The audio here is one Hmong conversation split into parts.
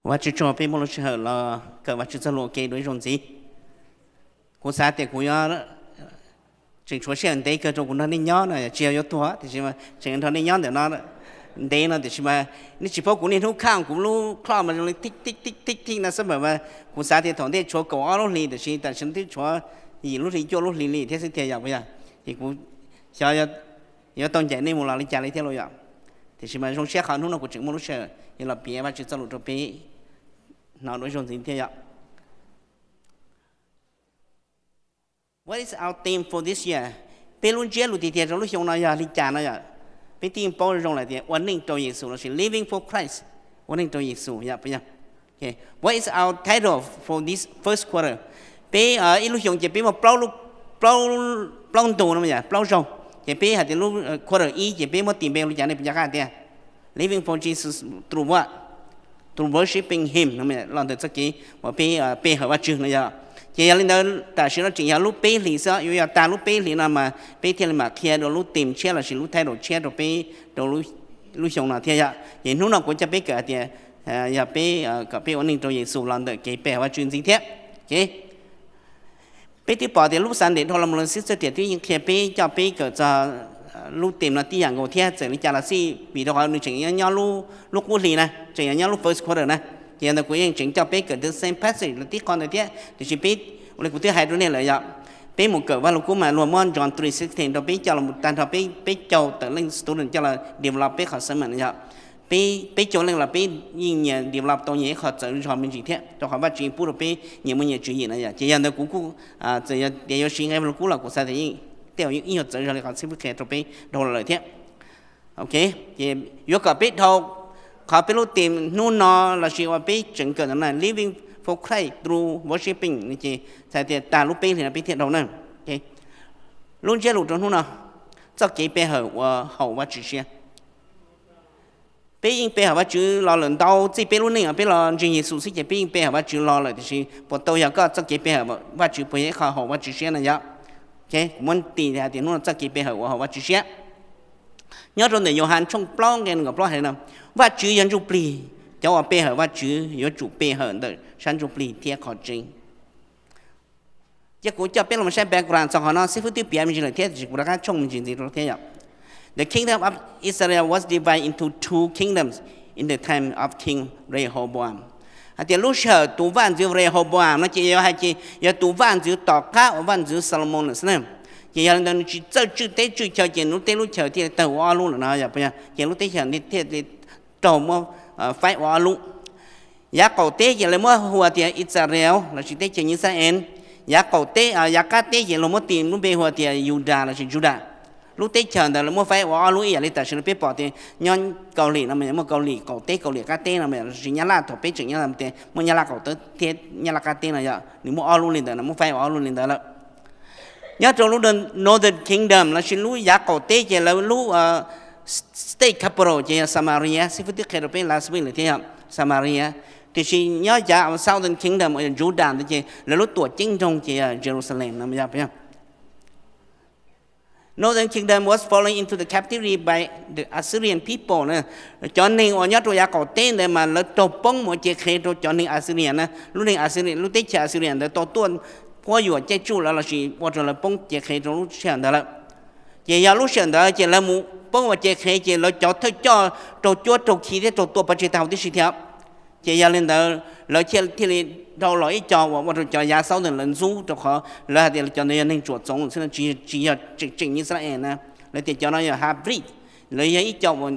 Vajtswv tsaug peb muaj lub sij hawm los kawm Vajtswv txoj lus ua ke dua ib zaug ntxiv. Kuv xav tias kuv yuav tseem tshuav sij hawm ntev kawg rau kuv nrog nej nyob no, tsis yog yuav tuag tiam sis mas tseem nrog nej nyob ntawm no ntev no tiam sis mas nej tsis paub kuv niaj hnub khaj kuv lub clock mas zoo li tick tick tick tick no xwb mas. Kuv xav tias thaum ntej tshuav kaum ob lub hlis tiam sis tam sim no twb tshuav yim lub hlis cuaj lub hlis li thiab xwb tiag yog puas yog? Ces kuv xyov yuav tau ncaim nej mus los li cas li thiab los yom. Tiam sis mas zoo siab qhov hnub no kuv tseem muaj lub sij hawm yuav los piav Vajtswv txoj lus rau peb hnov dua ib zaug ntxiv thiab yom. What is our theme for this year? Peb lub ntsiab lus tiag tiag rau lub xyoo no yog li cas no yom? Peb twb yeej paub zoo lawm tias ua neej rau Yexus lossis Living for Christ, ua neej rau Yexus yom. What is our title for this first quarter? Peb ib lub xyoo ces peb muaj plaub ntu no yom, plaub zaug. Ces peb hais tias lub quarter ib ces peb muab tis npe li cas nej puas nco qab tiag? Living for Jesus through what? Through worshiping Him no, los ntawm txoj kev uas peb pe hawm Vajtswv no yom. Ces yog li ntawd tam sim no tseem yog lub peb hlis xwb, yuav yog tag lub peb hlis no mas peb thiaj li mam qhia dua lub theme tshiab lossis lub title tshiab rau peb rau lub xyoo no thiab yom. Ces hnub no kuv coj peb kawm hais tias yog peb kom peb ua neej rau Yexus los ntawm kev pe hawm Vajtswv ntxiv thiab. Peb twb pom tias lub Sunday dhau los mus lawm xib txawj riam twb yeej qhia peb coj peb kawm txog lub theme no tib yam nkaus thiab, txawm li cas los xij vim rau qhov nws tseem nyob lub qub hlis na, tseem yog nyob lub first quarter na. Ces yog ntawd kuv yeej tseem coj peb kawm the same passage los tib qho ntawd thiab tiam sis peb, ua li kuv twb hais rau nej lawm yom, peb mus kawm Vaj Lug Kub mas luag muab John three sixteen rau peb coj los tag nrho peb peb caug tawm leej student coj los develop peb qhov sermon yom. Peb peb caug leej los peb yeej nyias develop tau nyias ib qho txawv zog me ntsis thiab rau qhov Vajtswv pub rau peb nyias muaj nyias tswv yim na yom. Ces yog ntawd kuv kuj txawm yog tias yuav siv nqe Vaj Lug Kub los kuv xav tias yeej tej zaum yeej ib nyuag txawv zog li qhov xib fwb qhia rau peb dhau los lawm thiab. Ces yuav kom peb dhau qhov peb lub theme hnub no lossis uas peb tseem kawm ntawm no Living for Christ through worshiping no ces txhais tias tag lub peb hlis no peb thiaj dhau na. Lub ntsiab lus rau hnub no, txoj kev pe hawm uas haum Vajtswv siab. Peb yeej pe hawm Vajtswv los lawm ntau txij peb lub neej os, peb los ntseeg Yexus xwb ces peb yeej pe hawm Vajtswv los lawm tiam sis puas tau yog koj txoj kev pe hawm Vajtswv puas yog ib qho haum Vajtswv siab no yom? Kuv muab tis hais tias hnub no txoj kev pe hawm uas haum Vajtswv siab. Nyob rau ntawm Yauhas tshooj plaub nqe nees nkaum plaub hais li no, Vajtswv yog ntsuj plig, cov uas pe hawm Vajtswv yuav tsum pe hawm ntawm sab ntsuj plig thiab qhov tseeb. Ces kuv coj peb los saib background txog qhov no, xib fwb twb piav me ntsis lawm thiab tiam sis kuv rov qab tshooj me ntsis ntxiv rau thiab yom. The kingdom of Israel was divided into two kingdoms in the time of King Rehoboam. Hais tias lub sij hawm tus vaj ntxwv Rehoboam no ces yuav hais tias yog tus vaj ntxwv tom qab uas vaj ntxwv Xalumoos lawm xwb na. Ces yog li ntawd nws tsis txawj tswj teb tswj chaw ces lub teb lub chaws thiaj li tawg ua ob lub lawm no yom, ces lub teb chaws thiaj li raug muab faib ua ob lub. Yav qaum teb ces lawv muab hu ua tias Israel lossis teb chaws Yixalayees. Yav qaum teb, yav qab teb ces luag muab tis lub npe hu ua tias Yudas lossis Judas. Lub teb chaws ntawd lawv muab faib ua ob lub ib yam li tam sim no peb pom tias nyob Kaus Lim no mas muaj Kaus Lim qaum teb, Kaus Lim qab teb no mas lossis Nyab Laj thaum peb tseem nyob tias muaj Nyab Laj qaum teb thiab Nyab Laj qab teb no yom, nws muab ob lub li ntawd no, muab faib ua ob lub li ntawd lawm. Nyob rau lub Northern Kingdom lossis lub yav qaum teb ces lawv lub state capital ces yog Samaria, xib fwb twb qhia rau peb last week lawm thiab yom, Samaria. Tiam sis nyob yav Southern Kingdom uas yog Judah ntawd ces lawv lub tuam ceeb nroog ces yog Jerusalem no yog. Northern Kingdom was fallen into the captivity by the Assyrian people na. Cov neeg uas nyob rau yav qaum teb ntawd mas lawv raug poob mus cev qhev rau cov neeg Assyria na. Lub neej Assyria, lub teb chaws Assyria ntawd tau tuaj quab yuam caij tsuj lawv lossis ua rau lawv poob cev qhev rau lub sij hawm ntawd lawm. Ces yog lub sij hawm ntawd ces lawv mus poob ua cev qhev ces lawv cov thawj coj raug cuab raug khi thiab raug tua pov tseg tag huv tib si thiab. Ces yog li ntawd lawv thiaj li dhau los ib co uas ua rau cov yav Southern ntawd lawv ntxub rau qhov lawv hais tias cov ntawd yog neeg tsuam txoov xwb no, tsis yog tseem tseem Yixalayees na. Lawv tias cov no yog half-breed, lawv yog ib co uas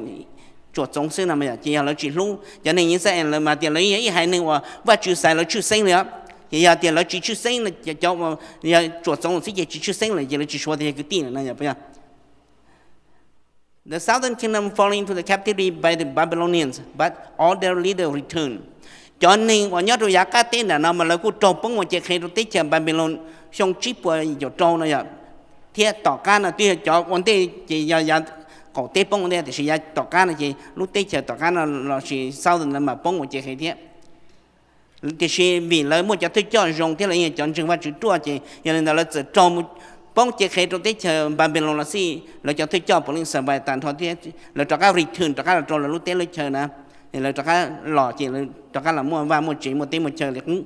tsuam txoov xwb no mas yom, ces yog lawv tsis hlub cov neeg Yixalayees lawv mas tias lawv yog ib haiv neeg uas Vajtswv xaiv lawv tshwj xeeb li os. Ces yog tias lawv tsis tshwj xeeb, cov uas yog tsuam txoov xwb ces tsis tshwj xeeb lawm ces lawv tsis suav tias yog kwv tij lawm no yom. The southern kingdom falling into the captivity by the Babylonians, but all their leaders returned. Cov neeg uas nyob rau yav qab teb nram no mas lawv kuj raug poob ua cev qhev rau teb chaws Babylon xyoo tsib puas yim caum rau no yom. Thiab tom qab no twb yog cov ua ntej ces yog yav qaum teb poob ua ntej tiam sis yav tom qab no ces lub teb chaws tom qab no lossis southern lawv mas poob ua cev qhev thiab. Tiam sis vim lawv muaj cov thawj coj zoo thiab lawv yog cov ntseeg Vajtswv ruaj ces yog li ntawd lawv txawm raug poob cev qhev rau teb chaws Babylon los xij, lawv cov thawj coj puav leej survive tas nrho thiab lawv rov qab return rov qab los rau lawv lub teb lub chaw na. Lawv rov qab los ces lawv rov qab los muaj vaj muaj tsev muaj teb muaj chaw li qub.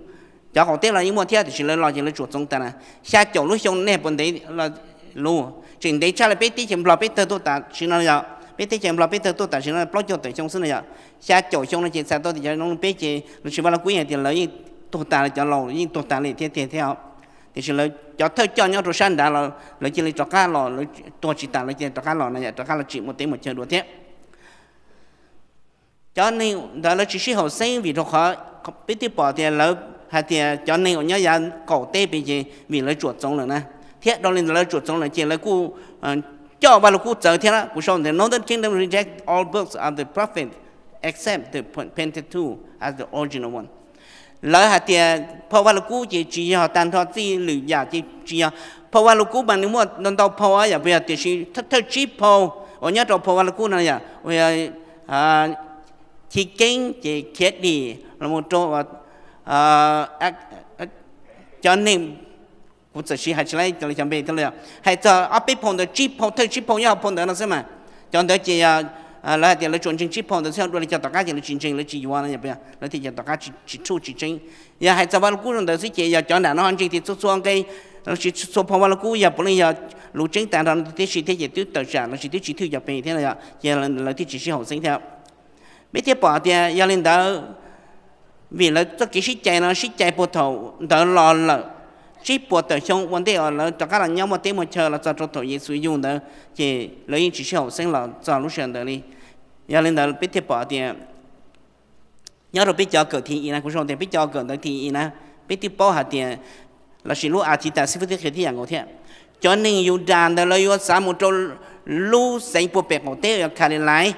Cov qaum teb los yeej muaj thiab tiam sis lawv los ces lawv tsuam txoov tas na. Xya caum lub xyoo nej puas ntev? Lus tseem ntev tshaj li peb teb chaws Nplog peb tawg tuaj tam sim no yog, peb teb chaws Nplog peb tawg tuaj tam sim no plaub caug tawm xyoo xwb no yog. Xya caum xyoo no ces txhais tau tias cov no peb ces los sis vaj lug kub yeej tias lawv yeej tuag tas li, cov laus yeej tuag tas li thiab tiag thiab os. Tiam sis lawv cov thawj coj nyob rau sab nrad los lawv cia li rov qab los, lawv tuag tsis tas lawv cia li rov qab los no yog rov qab los tsim muaj teb muaj chaw dua thiab. Cov neeg ntawd lawv tsis sib haum xeeb vim rau qhov peb twb pom tias lawv hais tias cov neeg uas nyob yav qaum teb pem ces vim lawv tsuam txoov lawm na, thiab dhau li ntawd lawv tsuam txoov lawm ces lawv kuj coj vaj lug kub txawv thiab. Kuv sau ntawm Northern Kingdom reject all books of the prophet except the Pentateuch as the original one. Lawv hais tias phau vaj lug kub ces tsis yog, tag nrho txij lwm yam ces tsis yog. Phau vaj lug kub mas nws muaj ntau ntau phau yom, puas yog? Tiam sis thawj tsib phau uas nyob rau phau vaj lug kub no yog Chiv Keeb ces khiav dim los rau cov neeg, kuv txawm sis hais tsis laib cov npe thiab los yog hais txog ob peb phau ntawd, tsib phau, thawj tsib phau nyob hauv phau ntawd no xwb mas. Cov ntawd ces yog lawv hais tias lawv tsuas ntseeg tsib phau ntawd xwb, dua li cov tom qab ces lawv tsis ntseeg, lawv tsis yuav no yog puas yog? Lawv tias cov tom qab tsis true tsis tseeb. Yog hais txog vaj lug kub ntawd xwb ces yog cov nram no ho ntseeg tias txhua txhua nqe los sis txhua phau vaj lug kub yog puav leej yog lus tseeb tag nrho no tib si thiab ces twb tawm tsam los sis twb tsis thwj cov pem thiab no yog ces lawv thiaj tsis sib haum xeeb thiab. Peb thiaj pom tias yog li ntawd, vim lawv txoj kev sib cais no sib cais puag thaum ntawd los lawm tsib puas tawm xyoo ua ntej uas lawv rov qab los nyob muaj teb muaj chaw los txog rau thaum Yexus yug ntawd, ces lawv yeej tsis sib haum xeeb los txog lub sij hawm ntawd li. Yog li ntawd peb thiaj pom tias nyob rau peb cov kawm thib ib na, kuv sau tias peb cov kawm ntawv thib ib na, peb twb paub hais tias, los sis lub A Thib Tas xib fwb twb qhia tib yam nkaus thiab. Cov neeg Yudas ntawd lawv yuav xav mus rau lub xeev puag pem qaum teb uas yog Kalilais,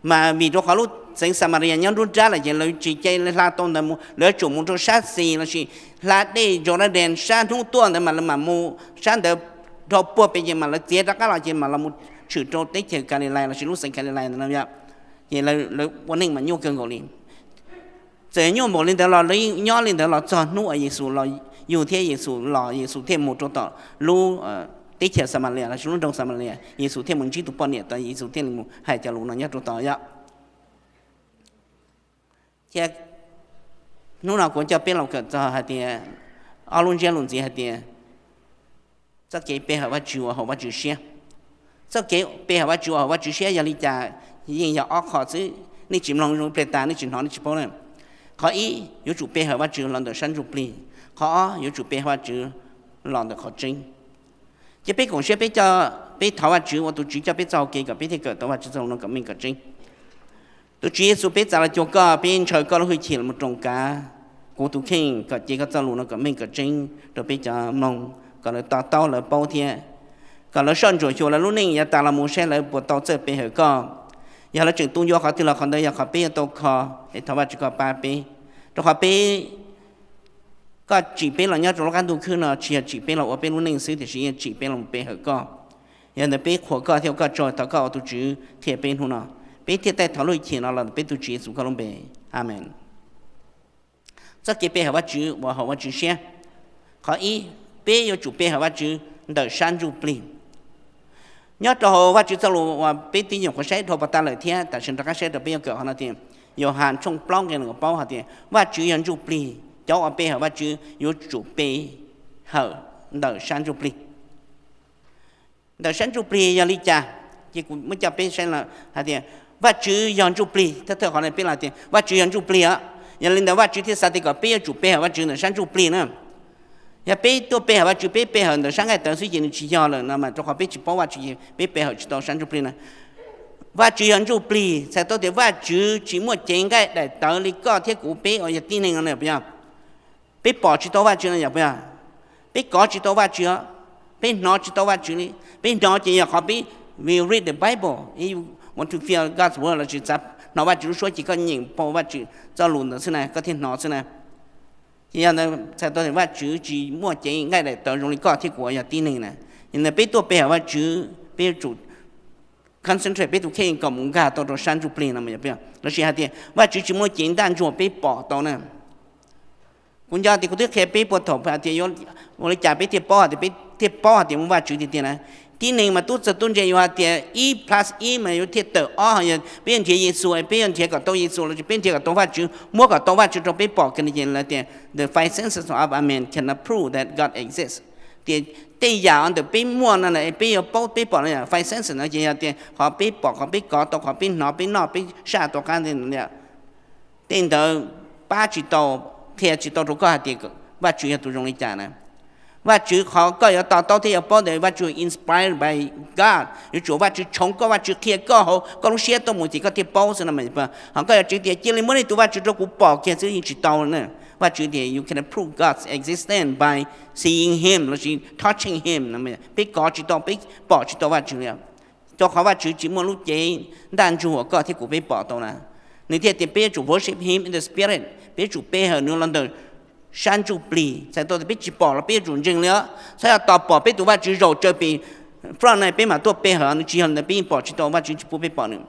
mas vim rau qhov lub xeev Xamalias nyob nruab nrab lawm ces lawv tsis cia li hla tau ntawd mus, lawv yuav tsum mus rau sab xis los sis hla dej Jordan sab hnub tuaj ntawd mas lawv mam mus sab ntawd dhau puag pem ces mam lawv txiav rov qab los ces mam los mus tshwm rau teb chaws Kalilais los sis lub xeev Kalilais ntawd no yom. Ces lawv ua neej mas nyuaj kawg nkaus li. Txawm nyuaj npaum li ntawd los lawv yeej nyob li ntawd los txog hnub uas Yexus los yug thiab Yexus los Yexus thiaj mus rau tom lub teb chaws Xamalias los sis lub nroog Xamalias, Yexus thiaj mus ntsib tus poj niam tod, Yexus thiaj li mus hais cov lus no nyob rau tod yom. Thiab hnub no kuv coj peb los kawm txog hais tias ob lub ntsiab lus ntxiv hais tias txoj kev pe hawm Vajtswv uas haum Vajtswv siab. Txoj kev pe hawm Vajtswv uas haum Vajtswv siab yog li cas? Yeej yog ob qho xwb, nej tsis mloog zoo pliag tas nej tsis hnov nej tsis paub na. Qhov ib, yuav tsum pe hawm Vajtswv los ntawm sab ntsuj plig. Qhov ob, yuav tsum pe hawm Vajtswv los ntawm qhov tseeb. Ces peb koom siab peb coj, peb thov Vajtswv ua tus Tswv coj peb txoj hau kev kom peb thiaj kawm tau Vajtswv txoj lus no kom meej kom tseeb. Tus Tswv Yexus, peb txav los cuag koj, peb ntshaw koj lub hwj chim los mus roos kav kuv tus kheej kom cev koj txoj lus no kom meej kom tseeb rau peb cov mloog, kom lawv to taub lawv paub thiab kom lawv soj ntsuam xyuas lawv lub neej yav tas los mus saib lawv puas tau txawj pe hawm koj. Yog lawv tseem tu ncua qhov twg los qhov ntawd yog qhov peb yuav tau kho, es thov Vajtswv koj pab peb, rau qhov peb, koj tsim peb los nyob rau lub qab ntuj khwb no tsis yog tsim peb los ua peb lub neej xwb tiam sis yeej tsim peb los pe hawm koj. Yog ntawd peb qhuas koj thiab ua koj tsaug, thov koj ua tus Tswv qhia peb hnub no. Peb thiaj taij thov lub hwj chim no los ntawm peb tus Tswv Yexus koj lub npe. Amees. Txoj kev pe hawm Vajtswv uas haum Vajtswv siab. Qhov ib, peb yuav tsum pe hawm Vajtswv ntawm sab ntsuj plig. Nyob rau hauv Vajtswv txoj lus uas peb twb nyuam qhuav saib dhau pas tas lawm thiab tam sim rov qab saib rau peb yuav kawm qhov no tias, Yauhas tshooj plaub nqe nees nkaum plaub hais tias Vajtswv yog ntsuj plig, cov uas pe hawm Vajtswv yuav tsum pe hawm ntawm sab ntsuj plig. Ntawm sab ntsuj plig yog li cas? Ces kuv muab coj peb saib hais tias Vajtswv yog ntsuj plig, thawj thawj qhov no peb los tias Vajtswv yog ntsuj plig os. Yog li ntawd Vajtswv thiaj xav tias kom peb yuav tsum pe hawm Vajtswv ntawm sab ntsuj plig na. Yog peb tuaj pe hawm Vajtswv peb pe hawm ntawm sab nqaij tawv xwb ces nws tsis yog lawm no mas rau qhov peb tsis paub Vajtswv ces peb pe hawm tsis tau sab ntsuj plig na. Vajtswv yog ntsuj plig txhais tau tias Vajtswv tsis muaj cev nqaij daim tawv li koj thiab kuv peb uas yog tib neeg no puas yog? Peb pom tsis tau Vajtswv no yog puas yog? Peb kov tsis tau Vajtswv os, peb hnov tsis tau Vajtswv li. Peb hnov ces yog qhov peb, we read the Bible, if you want to feel God's word los sis xav hnov Vajtswv lub suab ces koj nyeem pau Vajtswv txoj lus ntawd xwb na koj thiaj hnov xwb na. Ces yog ntawd txhais tau tias Vajtswv tsis muaj cev nqaij daim tawv zoo li koj thiab kuv yog tib neeg na. Yog ntawd peb tuaj pe hawm Vajtswv peb yuav tsum concentrate peb tus kheej kom mus nkag tau rau sab ntsuj plig no los sis hais tias Vajtswv tsis muaj cev ntaj ntsuag peb pom tau na. Kuv nco tias kuv twb qhia peb puag thaum hais tias ua li cas peb thiaj paub hais tias peb thiaj paub hais tias muaj Vajtswv tiag tiag na. Tib neeg mas tub txawg tub ntse yuav hais tias ib plus ib mas yuav thiaj tawm ob, yog peb yuav nrhiav Yexus, peb yuav nrhiav kom tau Yexus los sis peb nrhiav kom tau Vajtswv, muab kom tau Vajtswv rau peb pom kiag no ces lawv tias the five senses of a man cannot prove that God exists. Tias tej yam ntawm peb muaj no peb yuav paub peb pom no yom, five senses no ces yog tias qhov peb pom, qhov peb kov tau, qhov peb hnov, peb noj, peb saj tau qab ntawd, tej ntawd pab tsis tau, qhia tsis tau rau koj hais tias Vajtswv yog tus zoo li cas na. Vajtswv qhov koj yuav to taub thiab yuav paub ntawd Vajtswv inspired by God, yuav tsum Vajtswv tshoov koj, Vajtswv qhia koj hauv koj lub siab tuaj mus ces koj thiaj paub xwb no. Ho koj yuav tseem tias cia li muab nej tus Vajtswv rau kuv pom kiag xwb yeej tsis tau na. Vajtswv tias you cannot prove God's existence by seeing him lossis touching him. Peb kov tsis tau, peb pom tsis tau Vajtswv li. Rau qhov Vajtswv tsis muaj lub cev ntaj ntsug uas koj thiab kuv peb pom tau na. Nws thiaj tias peb yuav tsum worship him in the spirit, peb yuav tsum pe hawm nws los ntawm sab ntsuj plig. Txhais tau tias peb tsis pom los peb yuav tsum ntseeg li os. Txhob yog tos pom peb tus Vajtswv zaum tsawv pem front na peb mam tuaj pe hawm, nws tsis yog li ntawd, peb yeej pom tsis tau, Vajtswv tsis pub peb pom nws.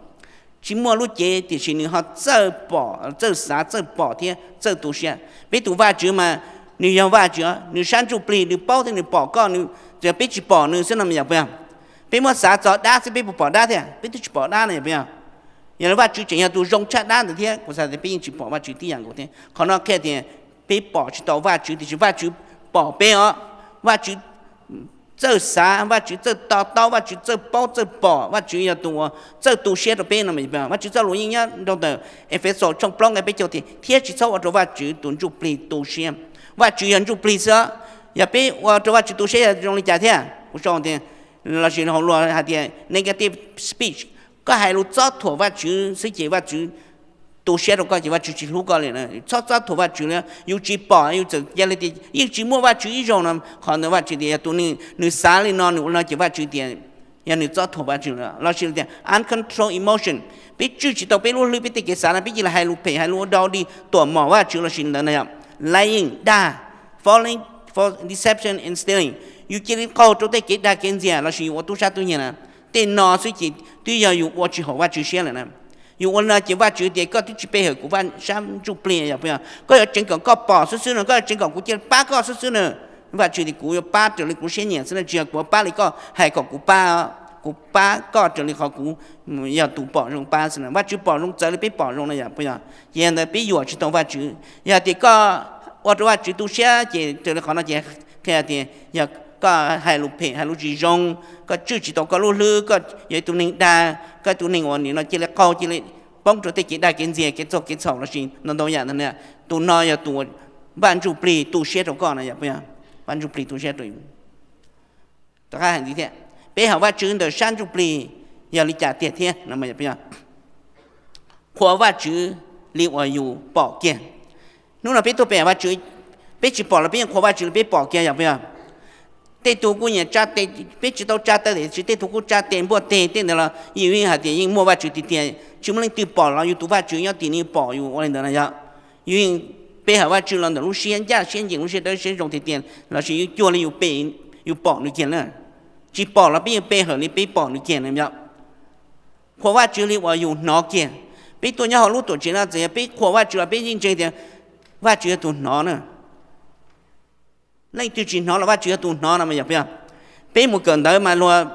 Tsis muaj lub cev tiam sis nws ho txawj pom, txawj xav, txawj pom thiab txawj tu siab. Peb tus Vajtswv mas nws yog Vajtswv, nws sab ntsuj plig, nws paub thiab nws pom koj, nws, tsuas yog peb tsis pom nws xwb no mas yog puas yog? Peb muab xav txog dab xwb peb puas pom dab thiab? Peb twb tsis pom dab no yog puas yog? Yog li Vajtswv tseem yog tus zoo tshaj dab ntawd thiab, kuv xav tias peb yeej tsis pom Vajtswv tib yam nkaus thiab. Qhov no qhia tias peb pom tsis tau Vajtswv tiam sis Vajtswv pom peb os. Vajtswv txawj xav, Vajtswv txawj to taub, Vajtswv txawj paub txawj pom, Vajtswv yog tus uas txawj tu siab rau peb no. Vajtswv txoj lus yeej nyob rau ntawm Efexus tshooj plaub nqe peb caug tias thiab tsis txhob ua rau Vajtswv tus ntsuj plig tu siab. Vajtswv yog ntsuj plig xwb, yog peb ua rau Vajtswv tu siab yog zoo li cas thiab? Kuv sau tias, lossis hauv luag hais tias negative speech, koj hais lus txob thuam Vajtswv xwb ces Vajtswv tu siab rau koj ces Vajtswv tsis hlub koj li. Txhob txob thuam Vajtswv li, yus tsis pom yus txawm cia li tias yeej tsis muaj Vajtswv ib zaug no, qhov ntawd Vajtswv tias yog tus neeg nws xav li no nws ua no ces Vajtswv tias yog nws txob thuam Vajtswv lossis tias uncontrolled emotion. Peb tswj tsis tau peb lub hlwb peb tej kev xav no peb cia li hais lus phem hais lus ua dog dig tuam mom Vajtswv lossis ntawd no yog lying, dag, falling, false deception and stealing. Yus cia li qaug rau tej kev dag kev ntxias lossis yus ua tub sab tub nyiag na. Tej no xwb ces twb yog yus ua tsis haum Vajtswv siab lawm na. Yus ua li no ces Vajtswv tias koj twb tsis pe hawm kuv sab ntsuj plig yog puas yog? Koj yuav tseev kom koj pom xwb xwb no, koj yuav tseev kom kuv cia li pab koj xwb xwb na. Vajtswv tias kuv yuav pab raws li kuv siab nyiam xwb na, tsis yog kuv yuav pab li koj hais kom kuv pab. Kuv pab koj raws li qhov kuv yog tus pom zoo pab xwb na. Vajtswv pom zoo txawv li peb pom zoo no yog puas yog? Ces yog ntawd peb yuam tsis tau Vajtswv. Yog tias koj ua rau Vajtswv tu siab ces raws li qhov no ces qhia tias yog koj hais lus phem hais lus tsis zoo, koj tswj tsis tau koj lub hlwb, koj yog ib tug neeg dag, koj ib tug neeg uas nim no cia li qaug cia li poob rau tej kev dag kev ntxias kev txaug kev txhaum lossis ntau ntau yam ntawd na. Tus no yog tus Vaj Ntsuj Plig tu siab rau koj no yog puas yog? Vaj Ntsuj Plig tu siab rau yus. Tom qab hais ntxiv thiab, peb hawm Vajtswv ntawm sab ntsuj plig yog li cas tiag thiab no yog puas yog? Qhuas Vajtswv li uas yus pom kiag. Hnub no peb tuaj pe hawm Vajtswv, peb tsis pom los peb yeej qhuas Vajtswv li peb pom kiag yog puas yog? Tej tug kuj nyiam tsa tes, peb tsis tau tsa tes tiam sis tej tug kuj tsa tes npuaj teg tej ntawd los yus yeej hais tias yeej muaj Vajtswv tiag tiag, tsis muaj leej twg pom los yus tus Vajtswv nyob tim no pom yus ua li ntawd no yog. Yus yeej pe hawm Vajtswv los ntawm lub siab ncaj siab ncees lub siab dawb siab zoo tiag tiag lossis yus cuag li yus pe, yus pom nws kiag na. Tsis pom los peb yeej pe hawm li peb pom nws kiag na yom. Qhuas Vajtswv li uas yus hnov kiag. Peb tuaj nyob hauv lub tuam tsev no txawm yog peb qhuas Vajtswv los peb yeej ntseeg tias Vajtswv yog tus hnov na. Leej twg tsis hnov los Vajtswv yog tus hnov no mas yog puas yog? Peb mus kawm ntawv mas luag,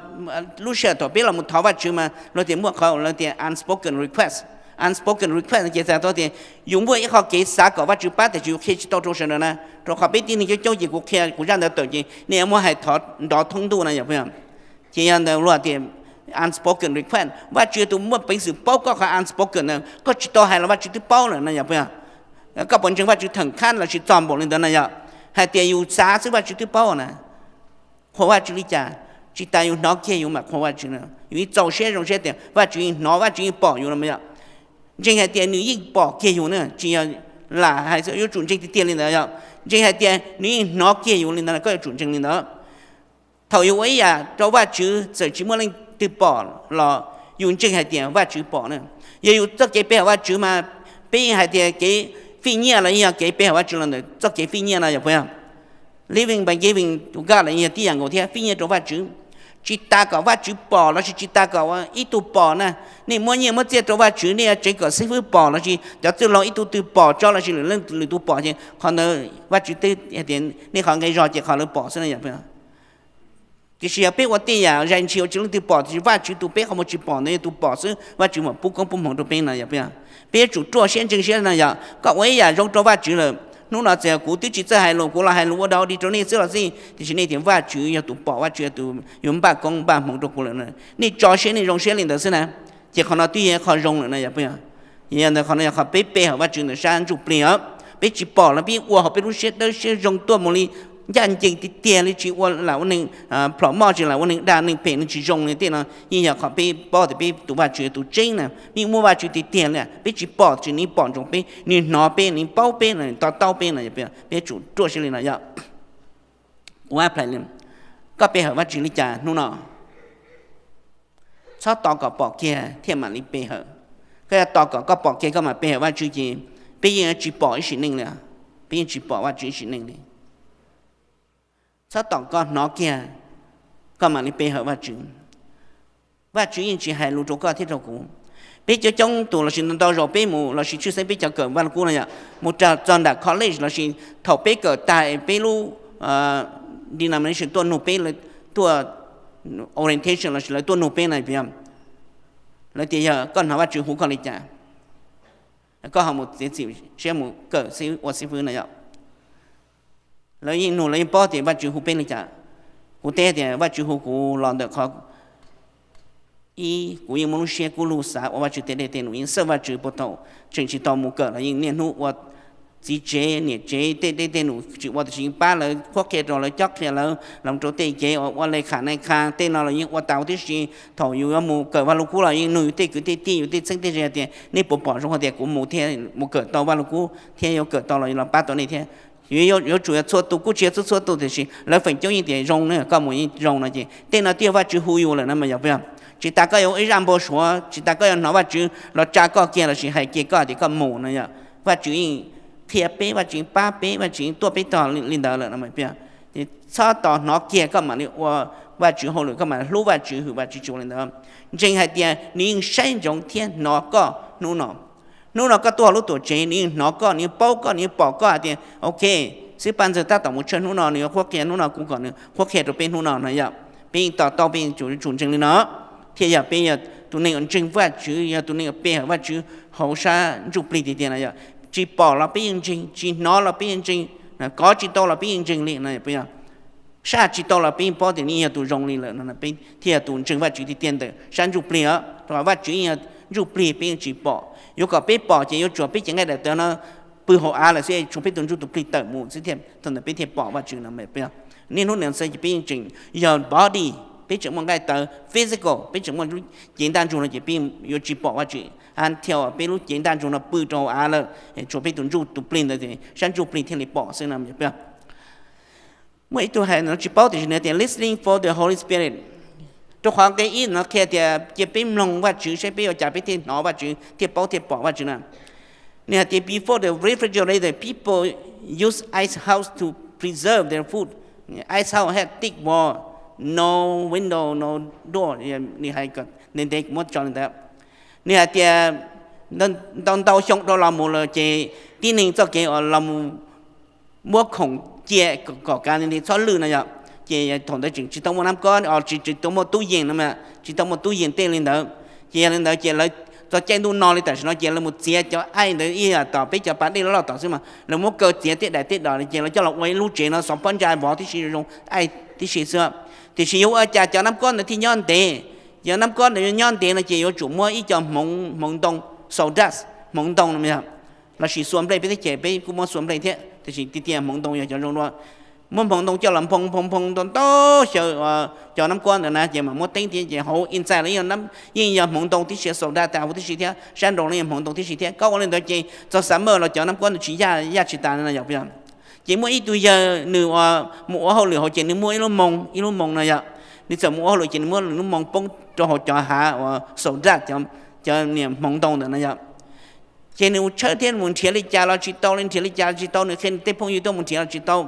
lub sij hawm thaum peb los mus thov Vajtswv mas luag tias muaj qhov lawv tias unspoken request. Unspoken request ces txhais tau tias yus muaj ib qho kev xav kom Vajtswv pab tiam sis yus qhia tsis tau rau sawv daws na. Rau qhov peb tib neeg coob coob ces kuv qhia kuv zaj ntawd tawm ces nej muab hais thov nrov thoob ntuj na yog puas yog? Ces yog ntawd luag tias unspoken request, Vajtswv yog tus muaj peev xwm paub koj qhov unspoken na, koj tsis tau hais los Vajtswv twb paub lawm no yog puas yog? Koj puas ntseeg Vajtswv theem khab lossis txog npaum li ntawd no yog? Hais tias yus xav xwb Vajtswv twb paub na. Qhuas Vajtswv li cas? Tsis tas yus hnov kiag yus mam qhuas Vajtswv na. Yus yeej txaus siab zoo siab tias Vajtswv yeej hnov, Vajtswv yeej pom yus no yog. Ntseeg hais tias nws yeej pom kiag yus na, tsis yog lam hais xwb, yuav tsum ntseeg tiag tiag li ntawd yog. Ntseeg hais tias nws yeej hnov kiag yus li ntawd, koj yuav tsum ntseeg li ntawd. Thaum yus ua ib yam rau Vajtswv txawm tsis muaj leej twg pom los yus ntseeg hais tias Vajtswv pom na. Yog yus txoj kev pe hawm Vajtswv mas peb yeej hais tias kev fij nyiaj los yeej yog kev pe hawm Vajtswv los ntawm txoj kev fij nyiaj no yog puas yog? Living by giving to God los yeej yog tib yam nkaus thiab, fij nyiaj rau Vajtswv. Tsis tas kom Vajtswv pom lossis tsis tas kom ib tug pom na, nej muab nyiaj muab txiaj rau Vajtswv nej yuav tseev kom xib fwb pom lossis cov txwj laug ib tug twg pom tso lossis lwm leej lwm tus pom ces qhov ntawd Vajtswv twb hais tias nej qhov nqi zog ces qhov lawv pom xwb na yog puas yog? Tiam sis yog peb ua tej yam zais ntshis uas tsis leej twg pom, tiam sis Vajtswv tus peb qhov muag tsis pom ntawd yog tus pom xwb, Vajtswv mam pub koob pub hmoov rau peb no yog. Peb yuav tsum ruaj siab ntseeg siab no yog koj ua ib yam zoo rau Vajtswv lawm. Hnub no txawm yog kuv twb tsis txawj hais lus, kuv los hais lus ua dog ua dig rau nej xwb los xij, tiam sis nej tias Vajtswv yog tus pom, Vajtswv yog tus yuav npaj koob npaj hmoov rau kuv lawm. Nej tso siab, nej zoo siab li ntawd xwb na, ces qhov no twb yog qhov zoo lawm no yog. Yog ntawd qhov no yog qhov peb pe hawm Vajtswv ntawm sab ntsuj plig os. Peb tsis pom los peb ua hauv peb lub siab dawb siab zoo tuaj mus li ncaj ncees tiag tiag li, tsis ua lam ua neeg plhom moj, tsis lam ua neeg dag neeg phem neeg tsis zoo li. Tej no yeej yog qhov peb paub tias peb tus Vajtswv yog tus tseeb na, nws muaj Vajtswv tiag tiag li. Peb tsis pom, tsis nws pom ntsoov peb, nws hnov peb, nws paub peb, nws to taub peb no. Peb yuav tsum ruaj siab li no yog. Ua, koj pe hawm Vajtswv li cas hnub no? Txhob tos kom pom kiag thiaj mam li pe hawm. Koj yuav tos kom koj pom kiag koj mam pe hawm Vajtswv ces peb yeej tsis pom ib sim neej li. Peb yeej tsis pom Vajtswv ib sim neej li. Txhob tos koj hnov kiag koj mam li pe hawm Vajtswv. Vajtswv yeej tsis hais lus rau koj thiab rau kuv. Peb coob coob tus lossis ntau ntau zaus peb mus lossis tshwj xeeb peb cov kawm Vaj Lug Kub no yog mus rau txog nram college lossis thaum peb kawm tag peb lub denomination tuaj nug peb, tuaj orientation lossis lawv tuaj nug peb na, lawv tias yog koj hnov Vajtswv hu koj li cas, koj ho mus txiav txim siab mus kawm ua xib fwb no yog. Lawv yeej nug, lawv yeej paub tias Vajtswv hu peb li cas. Kuv teb tias Vajtswv hu kuv los ntawm qhov ib, kuv yeej muaj lub siab kub lug xav ua Vajtswv tej dej tej num, yeej xawj Vajtswv puag thaum tseem tsis tau mus kawm los yeej niaj hnub ua txiv tsev niam tsev tej dej tej num tsis ua tiam sis yeej pab lawv qhuab qhia rau lawv, cob qhia lawv los rau tej kev ua le kham nai kha tej no los yeej ua tas huv tib si. Thaum yus yuav mus kawm Vaj Lug Kub los yeej nug yus tej kwv tej tij yus tej txheeb tej ze tias nej puas pom zoo hais tias kuv mus thiab mus kawm tau Vaj Lug Kub thiab yuav kawm tau los los pab tau nej thiab. Yuav tsum yog txhua tus kuj tsis yog txhua txhua tus tiam sis lawv feem coob yeej tias zoo na, koj mus yeej zoo no ces tej no twb yog Vajtswv hu yus lawm no mas yog puas yog? Tsis tas koj yuav ua ib zaj npau suav, tsis tas koj yuav hnov Vajtswv los tsa koj kiag lossis hais kiag koj tias koj mus no yog. Vajtswv yeej qhia peb, Vajtswv yeej pab peb, Vajtswv yeej tuaj peb tog li ntawd lawm no mas puas yog? Ces txhob tos hnov kiag koj mam li ua Vajtswv hauj lwm, koj mam li hlub Vajtswv, hwm Vajtswv tsis ua li ntawd. Ntseeg hais tias nws yeej saib ntsoov thiab hnov koj hnub no. Hnub no koj tuaj hauv lub tuam tsev nws yeej hnov koj, nws yeej paub koj, nws yeej pom koj hais tias ok, xib paj ntxawg tab tom mus tshawj hnub no, nws yuav qhuab qhia hnub no, kuv kom nws qhuab qhia rau peb hnub no no yom. Peb yeej to taub, peb yeej tsum ntseeg li no thiaj yog peb yog tus neeg uas ntseeg Vajtswv, yog tus neeg uas pe hawm Vajtswv hauv sab ntsuj plig tiag tiag no yog. Tsis pom los peb yeej ntseeg, tsis hnov los peb yeej ntseeg, kov tsis tau los peb yeej ntseeg li no puas yog? Saj tsis tau los peb yeej paub tias nws yog tus zoo li lawm no, peb thiaj yog tus ntseeg Vajtswv tiag tiag ntawm sab ntsuj plig os. Rau qhov Vajtswv yeej yog ntsuj plig, peb yeej tsis pom. Yuav kom peb pom ces yuav tsum peb cev nqaij daim tawv no pw hauv av lawm xwb, tshuav peb tus ntsuj tus plig tawm mus xwb thiaj, thaum ntawd peb thiaj pom Vajtswv no. Niaj hnub niam xav ces peb yeej tseem yog body, peb tseem muaj nqaij tawv physical, peb tseem muaj lub cev ntaj ntsug no ces peb yuav tsis pom Vajtswv until peb lub cev ntaj ntsug no pw rau hauv av lawm, tshuav peb tus ntsuj tus plig ntawd, sab ntsuj plig thiaj li pom xwb no. Muaj ib tug hais no tsis paub tiam sis nws tias listening for the Holy Spirit. Rau qhov nqe ib no qhia tias cia peb mloog Vajtswv saib peb ua cas peb thiaj hnov Vajtswv, thiaj paub thiaj pom Vajtswv na. Nws hais tias before the refrigerator, people use ice house to preserve their food. Ice house had thick wall, no window, no door. Nws hais kom ntev ntev kuv muab tso li ntawd. Nws hais tias ntau ntau xyoo dhau los mus lawm ces tib neeg txoj kev uas los mus muab khoom cia kom kav nti txhob lwj no yog, ces thaum ntawd tseem tsis tau muaj nab kob, tsis tsis tau muaj tub yees no, tsis tau muaj tub yees tej li ntawd. Ces yog li ntawd ces lawv txog caij ntuj no li tam sim no ces lawv mus txiav cov aim ntawd ib yam tom peb cov pas dej loj loj tom xwb mas lawv muab kaw txiav tej daim tej dos ces lawv coj los ua ib lub tsev no xov pob ntsa vov tib si zoo aim tib si xwb. Tiam sis yuav ua cas cov nab kob ntawd thiaj nyob ntev? Cov nab kob ntawd nyob ntev no ces yuav tsum muab ib co hmoov, hmoov ntoo, sawv daws hmoov ntoo no yog, lossis xua nplej, peb teb chaws peb kuj muab xua nplej thiab tiam sis tiag tiag hmoov ntoo yog cov zoo dua. Muab hmoov ntoo coj los nphoo nphoo nphoo ntau ntau xyaw cov nab kob ntawd na ces mam muab teeb thiab ces hauv inside los yeej yog hmoov ntoo tib si, sawv daws tas huv tib si thiab sab nraud los yeej hmoov ntoo tib si thiab. Koj ua li ntawd ces txog summer los cov nab kob ntawd tsis yaj, yaj tsis tas no yog puas yog? Ces muaj ib tug yawg nws mus ua hauj lwm hauv ces nws muaj ib lub moo, ib lub moo no yog, nws txawm mus ua hauj lwm ces nws muab lub moo poob rau hauv cov hav uas sawv daws, cov niag hmoov ntoo ntawd no yog. Ces nws mus tshawb thiab mus nrhiav li cas los tsis tau li, nrhiav li cas los tsis tau, nws qhia nws tej phooj ywg tuaj mus nrhiav los tsis tau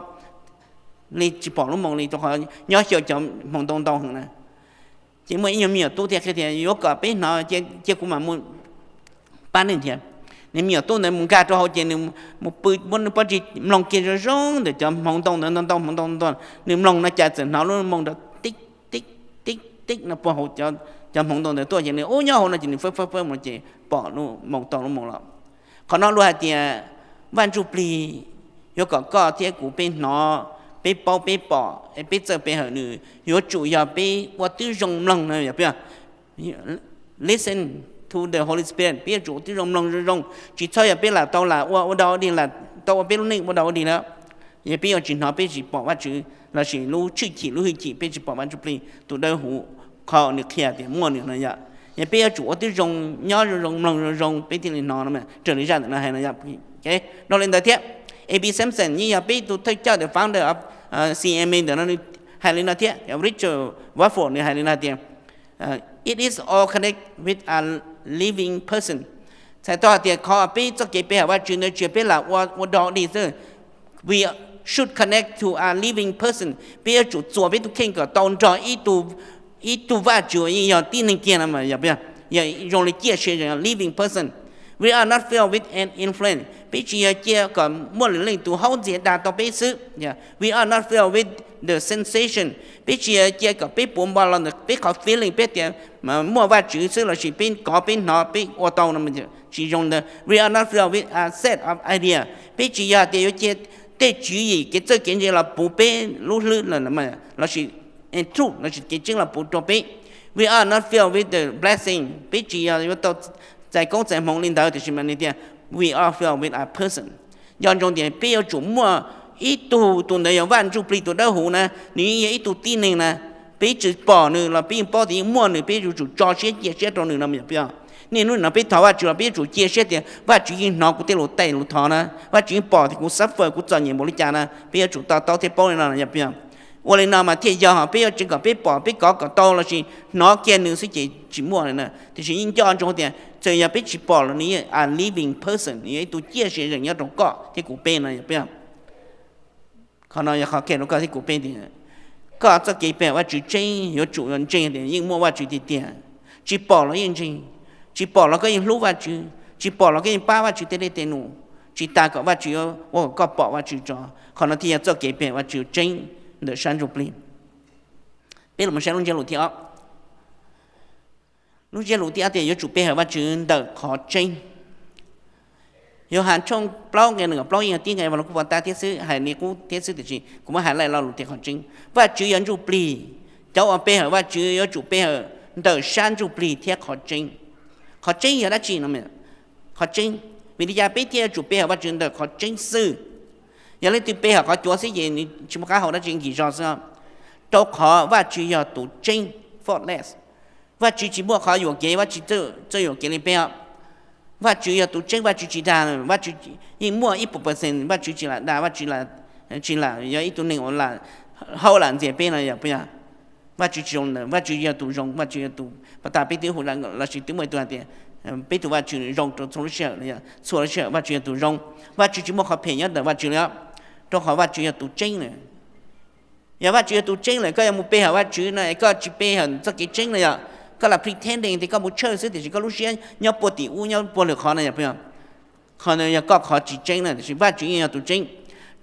li, tsis pom lub moo li rau qhov nyob xyaw cov hmoov ntoo ntau heev na. Ces muaj ib nyuag me nyuam tub thiaj qhia tias yuav kom peb hnov cia kuv mam mus pab nej nrhiav. Nws me nyuam tub ntawd mus nkag rau hauv ces nws mus pw muab nws pob ntseg mloog kiag zoo zoo ntawm cov hmoov ntoo ntawd, ntau ntau hmoov ntoo ntau, nws mloog no cas txawm hnov lub moo nrov tib teb no puag hauv cov hmoov ntau ntawd tuaj ces nws ub nyob hauv no ces nws fawb fawb fawb mus ces pom lub moo tau lub moo los. Qhov no luag hais tias Vaj Ntsujplig yuav kom koj thiab kuv peb hnov, peb paub, peb pom, peb txawj pe hawm nws yuav tsum yog peb ua tib zoo mloog no yog peb listen to the Holy Spirit, peb yuav tsum ua tib zoo mloog zoo zoo, tsis txhob yog peb lam tau lam ua ua dog ua dig, lam tau ua peb lub neej ua dog ua dig lawm, yog peb yuav tsis hnov, peb tsis pom Vaj Tswv lossis lub tshwj chim lub hwj chim, peb tsis pom Vaj Ntsujplig tus dawb huv, qhov nws qhia tias muaj nws no yom. Yog peb yuav tsum ua tib zoo, nyob zoo zoo, mloog zoo zoo peb thiaj li hnov no, raws li zaj ntawm no hais no yom. Dhau li ntawd thiab, A B Simpson yeej yog peb tus thawj coj, the founder of C M A ntawm no, nws hais li no thiab. Richard Warford nws hais li no tias, it is all connect with a living person. Txhais tau hais tias qhov peb txoj kev pe hawm Vaj Tswv ntawd tsis yog peb lam ua ua dog dig xwb. We should connect to a living person. Peb yuav tsum txuas peb tus kheej kom tau nrog ib tug, ib tug Vaj Tswv uas yeej yog tib neeg kiag no, yog zoo li ciaj sia, living person. We are not filled with an influence. Peb tsis yog cia kom muaj lwm leej tus haub ntxias dag tau peb xwb. We are not filled with the sensation. Peb tsis yog cia kom peb puas npo los ntawm peb qhov feeling, peb tias muaj Vaj Tswv xwb lossis peb kov peb hnov peb ua tau no, tsis zoo ntawd. We are not filled with a set of idea. Peb tsis yog tias yuav cia tej tswv yim kev txawj kev ntse los puv peb lub hlwb lossis truth lossis kev tseeb los puv rau peb. We are not filled with the blessing. Peb tsis yog yuav tau txais koob txais hmoov li ntawd, tiam sis mas nws tias we are filled with a person. Nco ntsoov tias peb yuav tsum muaj ib tug, tus ntawd yog Vaj Ntsujplig tus dawb huv na, nws yeej yog ib tug tib neeg na. Peb tsis pom nws los peb yeej paub tias yeej muaj nws, peb yuav tsum tso siab cia siab rau nws no, yog peb. Niaj hnub no peb thov Vaj Tswv los peb yuav tsum cia siab tias Vaj Tswv yeej hnov kuv tej lus taij lus thov na, Vaj Tswv yeej pom tias kuv suffer, kuv txom nyem npaum li cas na, peb yuav tsum to taub thiab paub li no, yog peb. Ua li no mas thiaj yog, peb yuav tseev kom peb pom, peb kov kom tau lossis hnov kiag nws xwb ces tsis muaj li na. Tiam sis yeej nco ntsoov tias txawm yog peb tsis pom los nws yeej a living person, nws yog ib tug ciaj sia zeem nyob rau koj thiab kuv peb no, yog peb. Qhov no yog qhov qhia rau koj thiab kuv peb tias koj txoj kev pe hawm Vaj Tswv tseeb yuav tsum yog ntseeg tias yeej muaj Vaj Tswv tiag tiag. Tsis pom los yeej ntseeg, tsis pom los koj yeej hlub Vaj Tswv, tsis pom los koj yeej pab Vaj Tswv tej dej tej num, tsis tas kom Vaj Tswv ua kom koj pom Vaj Tswv tso. Qhov no thiaj yog txoj kev pe hawm Vaj Tswv tseeb ntawm sab ntsuj plig. Peb los saib lub ntsiab lus thib ob. Lub ntsiab lus thib ob tias yuav tsum pe hawm Vaj Tswv ntawm qhov tseeb. Yauhas tshooj plaub nqe nees nkaum plaub yeej yog tib nqe uas los kuj pov tag thiab xwb, hais li qub thiab xwb, tiam sis kuv muab hais laij lo lus tias qhov tseeb. Vaj Tswv yog ntsuj plig, cov uas pe hawm Vaj Tswv yuav tsum pe hawm ntawm sab ntsuj plig thiab qhov tseeb. Qhov tseeb yog dab tsi no? Qhov tseeb, vim li cas peb thiaj yuav tsum pe hawm Vaj Tswv ntawm qhov tseeb xwb? Yog leej twg pe hawm qhov cuav xwb ces nws tsis muaj qab hau dab tsi, nkim zog xwb. Rau qhov Vaj Tswv yog tus tseeb, faultless. Vaj Tswv tsis muaj qhov yuam kev, Vaj Tswv txawj yuam kev li peb os. Vaj Tswv yog tus tseeb, Vaj Tswv tsis dag, Vaj Tswv yeej muaj ib puas percent Vaj Tswv tsis lam dag, Vaj Tswv tsis lam yog ib tug neeg uas lam hau lam ntxias peb no, yog puas yog? Vaj Tswv tsis zoo li ntawd, Vaj Tswv yog tus zoo, Vaj Tswv yog tus, pas tas peb twb hu lossis twb muaj ib tug hais tias peb tus Vaj Tswv zoo rau txhua lub sij hawm, txhua lub sij hawm Vaj Tswv yog tus zoo. Vaj Tswv tsis muaj qhov phem nyob ntawm Vaj Tswv li os, rau qhov Vaj Tswv yog tus tseeb lawm. Yog Vaj Tswv yog tus tseeb lawm, koj yuav mus pe hawm Vaj Tswv no es koj tsis pe hawm txoj kev tseeb no yog koj lam pretending tias koj mus church xwb tiam sis koj lub siab nyob puag tim ub, nyob puag lwm qhov no, yog puas yog? Qhov ntawd yog koj qhov tsis tseeb na, tiam sis Vaj Tswv yeej yog tus tseeb.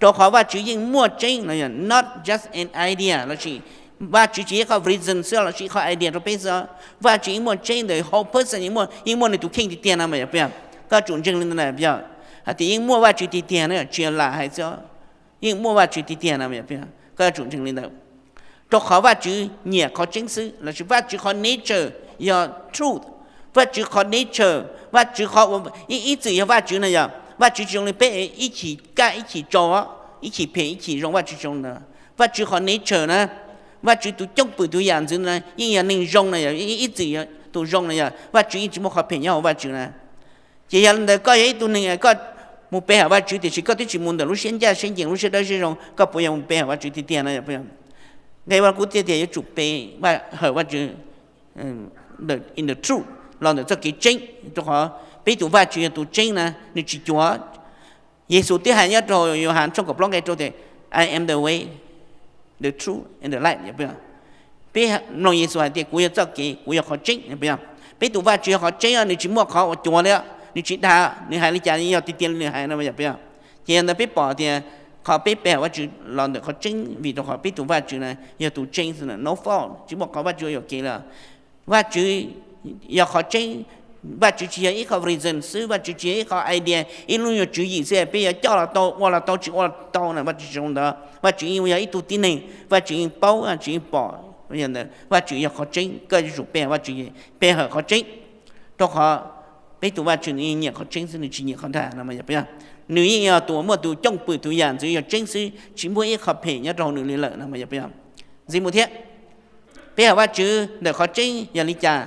Rau qhov Vaj Tswv yeej muaj tseeb no yog not just an idea lossis Vaj Tswv tsis yog ib qho reason xwb lossis ib qho idea rau peb xwb. Vaj Tswv yeej muaj tseeb ntawm whole person, yeej muaj, yeej muaj nws tus kheej tiag tiag no mas, yog puas yog? Koj yuav tsum ntseeg li ntawd na, yog hais tias yeej muaj Vaj Tswv tiag tiag na, tsis yog lam hais xwb, yeej muaj Vaj Tswv tiag tiag no, koj yuav tsum ntseeg li ntawd. Rau qhov Vaj Tswv nyiam qhov tseeb xwb, lossis Vaj Tswv qhov nature yog truth. Vaj Tswv qhov nature, Vaj Tswv qhov, ib txwm yog Vaj Tswv no yog Vaj Tswv tsis zoo li peb ib chim kaj ib chim tsau, ib chim phem ib chim zoo, Vaj Tswv tsis zoo ntawd. Vaj Tswv qhov nature na, Vaj Tswv tus coob pwm tus yam ntxwv na yeej yog neeg zoo no yog, ib txwm yog tus zoo no yog, Vaj Tswv yeej tsis muaj qhov phem nyob hauv Vaj Tswv na. Ces yog li ntawd koj yog ib tug neeg koj mus pe hawm Vaj Tswv tiam sis koj twb tsis mus ntawm lub siab ncaj siab ncees, lub siab dawb siab zoo, koj puas yog mus pe hawm Vaj Tswv tiag tiag no? Nqe ua kuv tiag tias yuav tsum pe hawm Vaj Tswv in the truth, los ntawm txoj kev tseeb, rau qhov peb tus Vaj Tswv yog tus tseeb na, nws tsis cuav. Yexus twb hais nyob rau Yauhas tshooj kaum plaub nqe rau tias, I am the way, the truth and the life. Peb mloog Yexus hais tias kuv yog txoj kev, kuv yog qhov tseeb, yog puas yog? Peb tus Vaj Tswv yog qhov tseeb, nws tsis muaj qhov uas cuav li, nws tsis dag, nws hais li cas yog tiag tiag li nws hais no, yog puas yog? Ces yog ntawd peb pom tias Qhov peb pe hawm Vajtswv los ntawm qhov tseeb vim rau qhov peb tus Vajtswv na yog tus tseeb xwb, no fault, tsis muaj qhov Vajtswv yuam kev lawm. Vajtswv yog qhov tseeb. Vajtswv tsis yog ib qho reason xwb, Vajtswv tsis yog ib qho idea, ib lub nyuag tswv yim xwb peb yuav coj los tau, ua los tau tsis ua los tau na, Vajtswv tsis zoo ntawd. Vajtswv yeej yog ib tug tib neeg, Vajtswv yeej paub, Vajtswv yeej pom. Vajtswv yog qhov tseeb, koj yuav tsum pe hawm Vajtswv, pe hawm qhov tseeb, rau qhov peb tus Vajtswv nws yeej nyiam qhov tseeb xwb, nws tsis nyiam qhov dag no yog puas yog? Nws yeej yog tus uas muaj tus cwj pwm tus yam ntxwv yog tseeb xwb, tsis muaj ib qho phem nyob rau hauv nws li lawm no yog puas yog? Ntxiv mus thiab, pe hawm Vajtswv ntawm qhov tseeb yog li cas?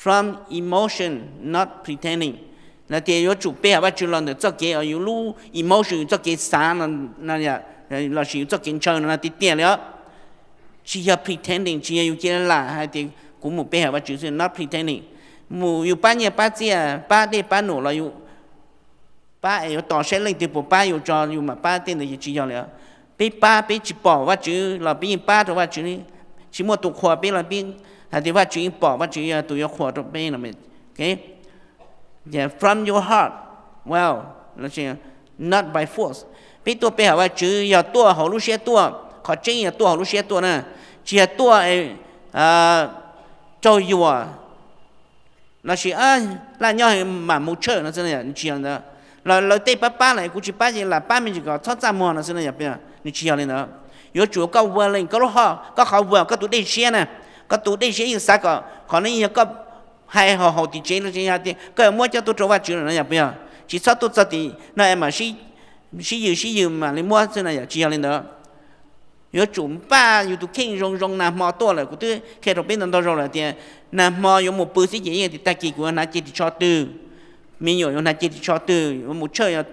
From emotion, not pretending. Lawv tias yuav tsum pe hawm Vajtswv los ntawm txoj kev, yus lub emotion, yus txoj kev xav no, lossis yus txoj kev ntshaw no tiag tiag li os. Tsis yog pretending, tsis yog yus cia li lam hais tias kuv mus pe hawm Vajtswv xwb, not pretending. Mus yus pab nyiaj pab txiaj, pab dej pab num los yus pab es yuav tos saib leej twg puas pab yus tso yus mam pab, tej ntawd ces tsis yog li. Peb pab peb tsis pom Vajtswv los peb yeej pab rau Vajtswv li. Tsis muaj tus qhuas peb los peb hais tias Vajtswv yeej pom, Vajtswv yog tus yuav qhuas rau peb no. From your heart, well, not by force. Peb tuaj pe hawm Vajtswv yog tuaj hauv lub siab tuaj, qhov tseeb yog tuaj hauv lub siab tuaj na, tsis yog tuaj raug yuam lossis laj nyob mam mus tshawj no xwb, tsis yog ntawd. Los lawv tej pab pab lawm kuv tsis pab ces lam pab me ntsis kom txhob txaj muag no xwb no yog puas yog? Nws tsis yog li ntawd. Yuav tsum koj willing, koj lub, koj qhov will, koj tus dej siab na, koj tus dej siab yeej xav kom qhov no yeej yog koj hais haum haum tim tsev los hais tias koj yuav muab coj tuaj rau Vajtswv lawm no yog puas yog? Tsis txhob tuaj txog tim no es mam sib yws sib yws mam li muab xwb no yog, tsis yog li ntawd. Yuav tsum npaj yus tus kheej zoo zoo, nag hmo tuaj lawm kuv twb qhia rau peb ntau ntau zaus lawm tias nag hmo yuav mus pw xwb ces yeej tias tag kis kuv yuav hnav cej tim tsho twg, me nyuam yuav hnav cej tim tsho twg, yuav mus tshawj yog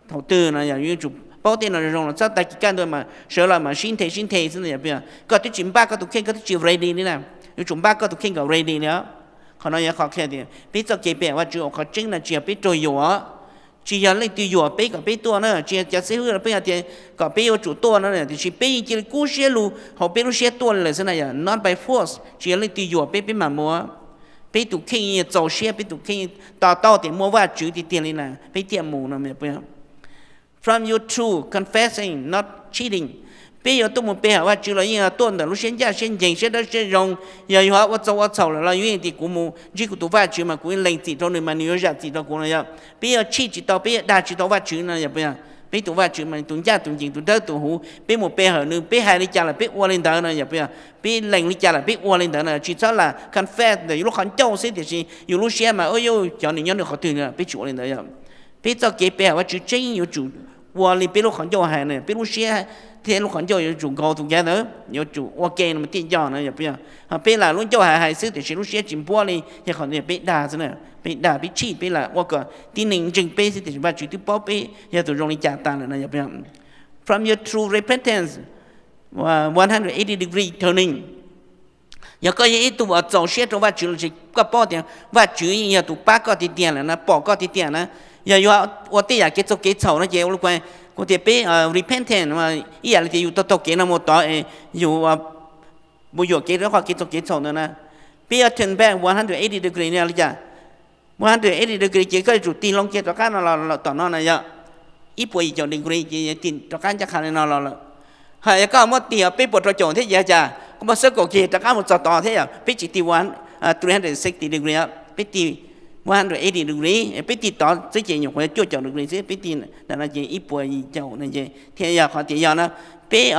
thaum twg no yog yuav tsum paub tej no zoo zoo los txhob tag kis kaj ntug mas sawv los mas sib nthe sib nthe xwb no yog puas yog? Koj twb tsis npaj koj tus kheej, koj twb tsis ready li na. Yuav tsum npaj koj tus kheej kom ready li os. Qhov no yog qhov qhia tias peb txoj kev pe hawm Vajtswv uas qhov tseeb no tsis yog peb raug yuam, tsis yog leej twg yuam peb kom peb tuaj na, tsis yog cov xib hwb los peb hais tias kom peb yuav tsum tuaj no, tiam sis peb yeej cia li kub siab lug hauv peb lub siab tuaj li lawm xwb na yog, not by force, tsis yog leej twg yuam peb peb mam mus. Peb tus kheej yeej txaus siab, peb tus kheej to taub tias muaj Vajtswv tiag tiag li na peb thiaj mus no. From your true confessing, not cheating. Peb yuav tuaj mus pe hawm Vajtswv los yeej yog tuaj ntawm lub siab ncaj siab ncees, siab dawb siab zoo. Yog yus ho ua txaus ua txhaum lawm los yus yeej tias kuv mus ntsib kuv tus Vajtswv mas kuv lees txim rau nws mas nws yuav zam txim rau kuv no yog. Peb yuav cheat tsis tau, peb yuav dag tsis tau Vajtswv no yog puas yog? Peb tus Vajtswv mas tus ncaj tus ncees, tus dawb tus huv, peb mus pe hawm nws, peb hais li cas los peb ua li ntawd no yog puas yog? Peb lees li cas los peb ua li ntawd no, tsis txhob lam confess ntawm yus lub qhov ncauj xwb tiam sis yus lub siab mas ua yuj cov nws nyob nws qhov twg, peb tsis ua li ntawd yog. Peb txoj kev pe hawm Vajtswv tseeb yuav tsum ua li peb lub qhov ncauj hais no, peb lub siab thiab lub qhov ncauj yuav tsum go together, yuav tsum ua ke no mas thiaj yog no yog puas yog? Ho peb lam lub ncauj hais hais xwb tiam sis lub siab tsis npuab li, yog qhov ntawd peb dag xwb na, peb dag peb cheat, peb lam ua kom tib neeg ntseeg peb xwb tiam sis Vajtswv twb paub peb yog tus zoo li cas tas lawm no yog puas yog? From your true repentance, one hundred eighty degree turning. Yog koj yog ib tug uas txaus siab rau Vajtswv los sis koj paub tias Vajtswv yeej yog tus pab koj tiag tiag lawm na, pom koj tiag tiag na, yog yuav ua tej yam kev txaus kev txhaum no ces kuv tias peb repentance, ib yam li tias yus taug taug kev no mus tod es yus mus yuam kev rau qhov kev txaus kev txhaum ntawd na, peb yuav turn back one hundred eighty degree no li cas? One hundred eighty degree ces koj yuav tsum tig loo kiag rov qab no los tom no na yog, ib puas yim caum degree ces tig rov qab ncaj qha li no los lawm. Ho yog koj muab tig peb puas rau caum thiab ces cas, koj muab xab kaum kiag rov qab mus txog tod thiab yog, peb tsis tig three hundred sixty degree, peb tig one hundred eighty degree, peb tig tod xwb ces nyuam qhuav cuaj caum degree xwb, peb tig ntawm no ces ib puas yim caum no ces thiaj yog qhov tias yog na, peb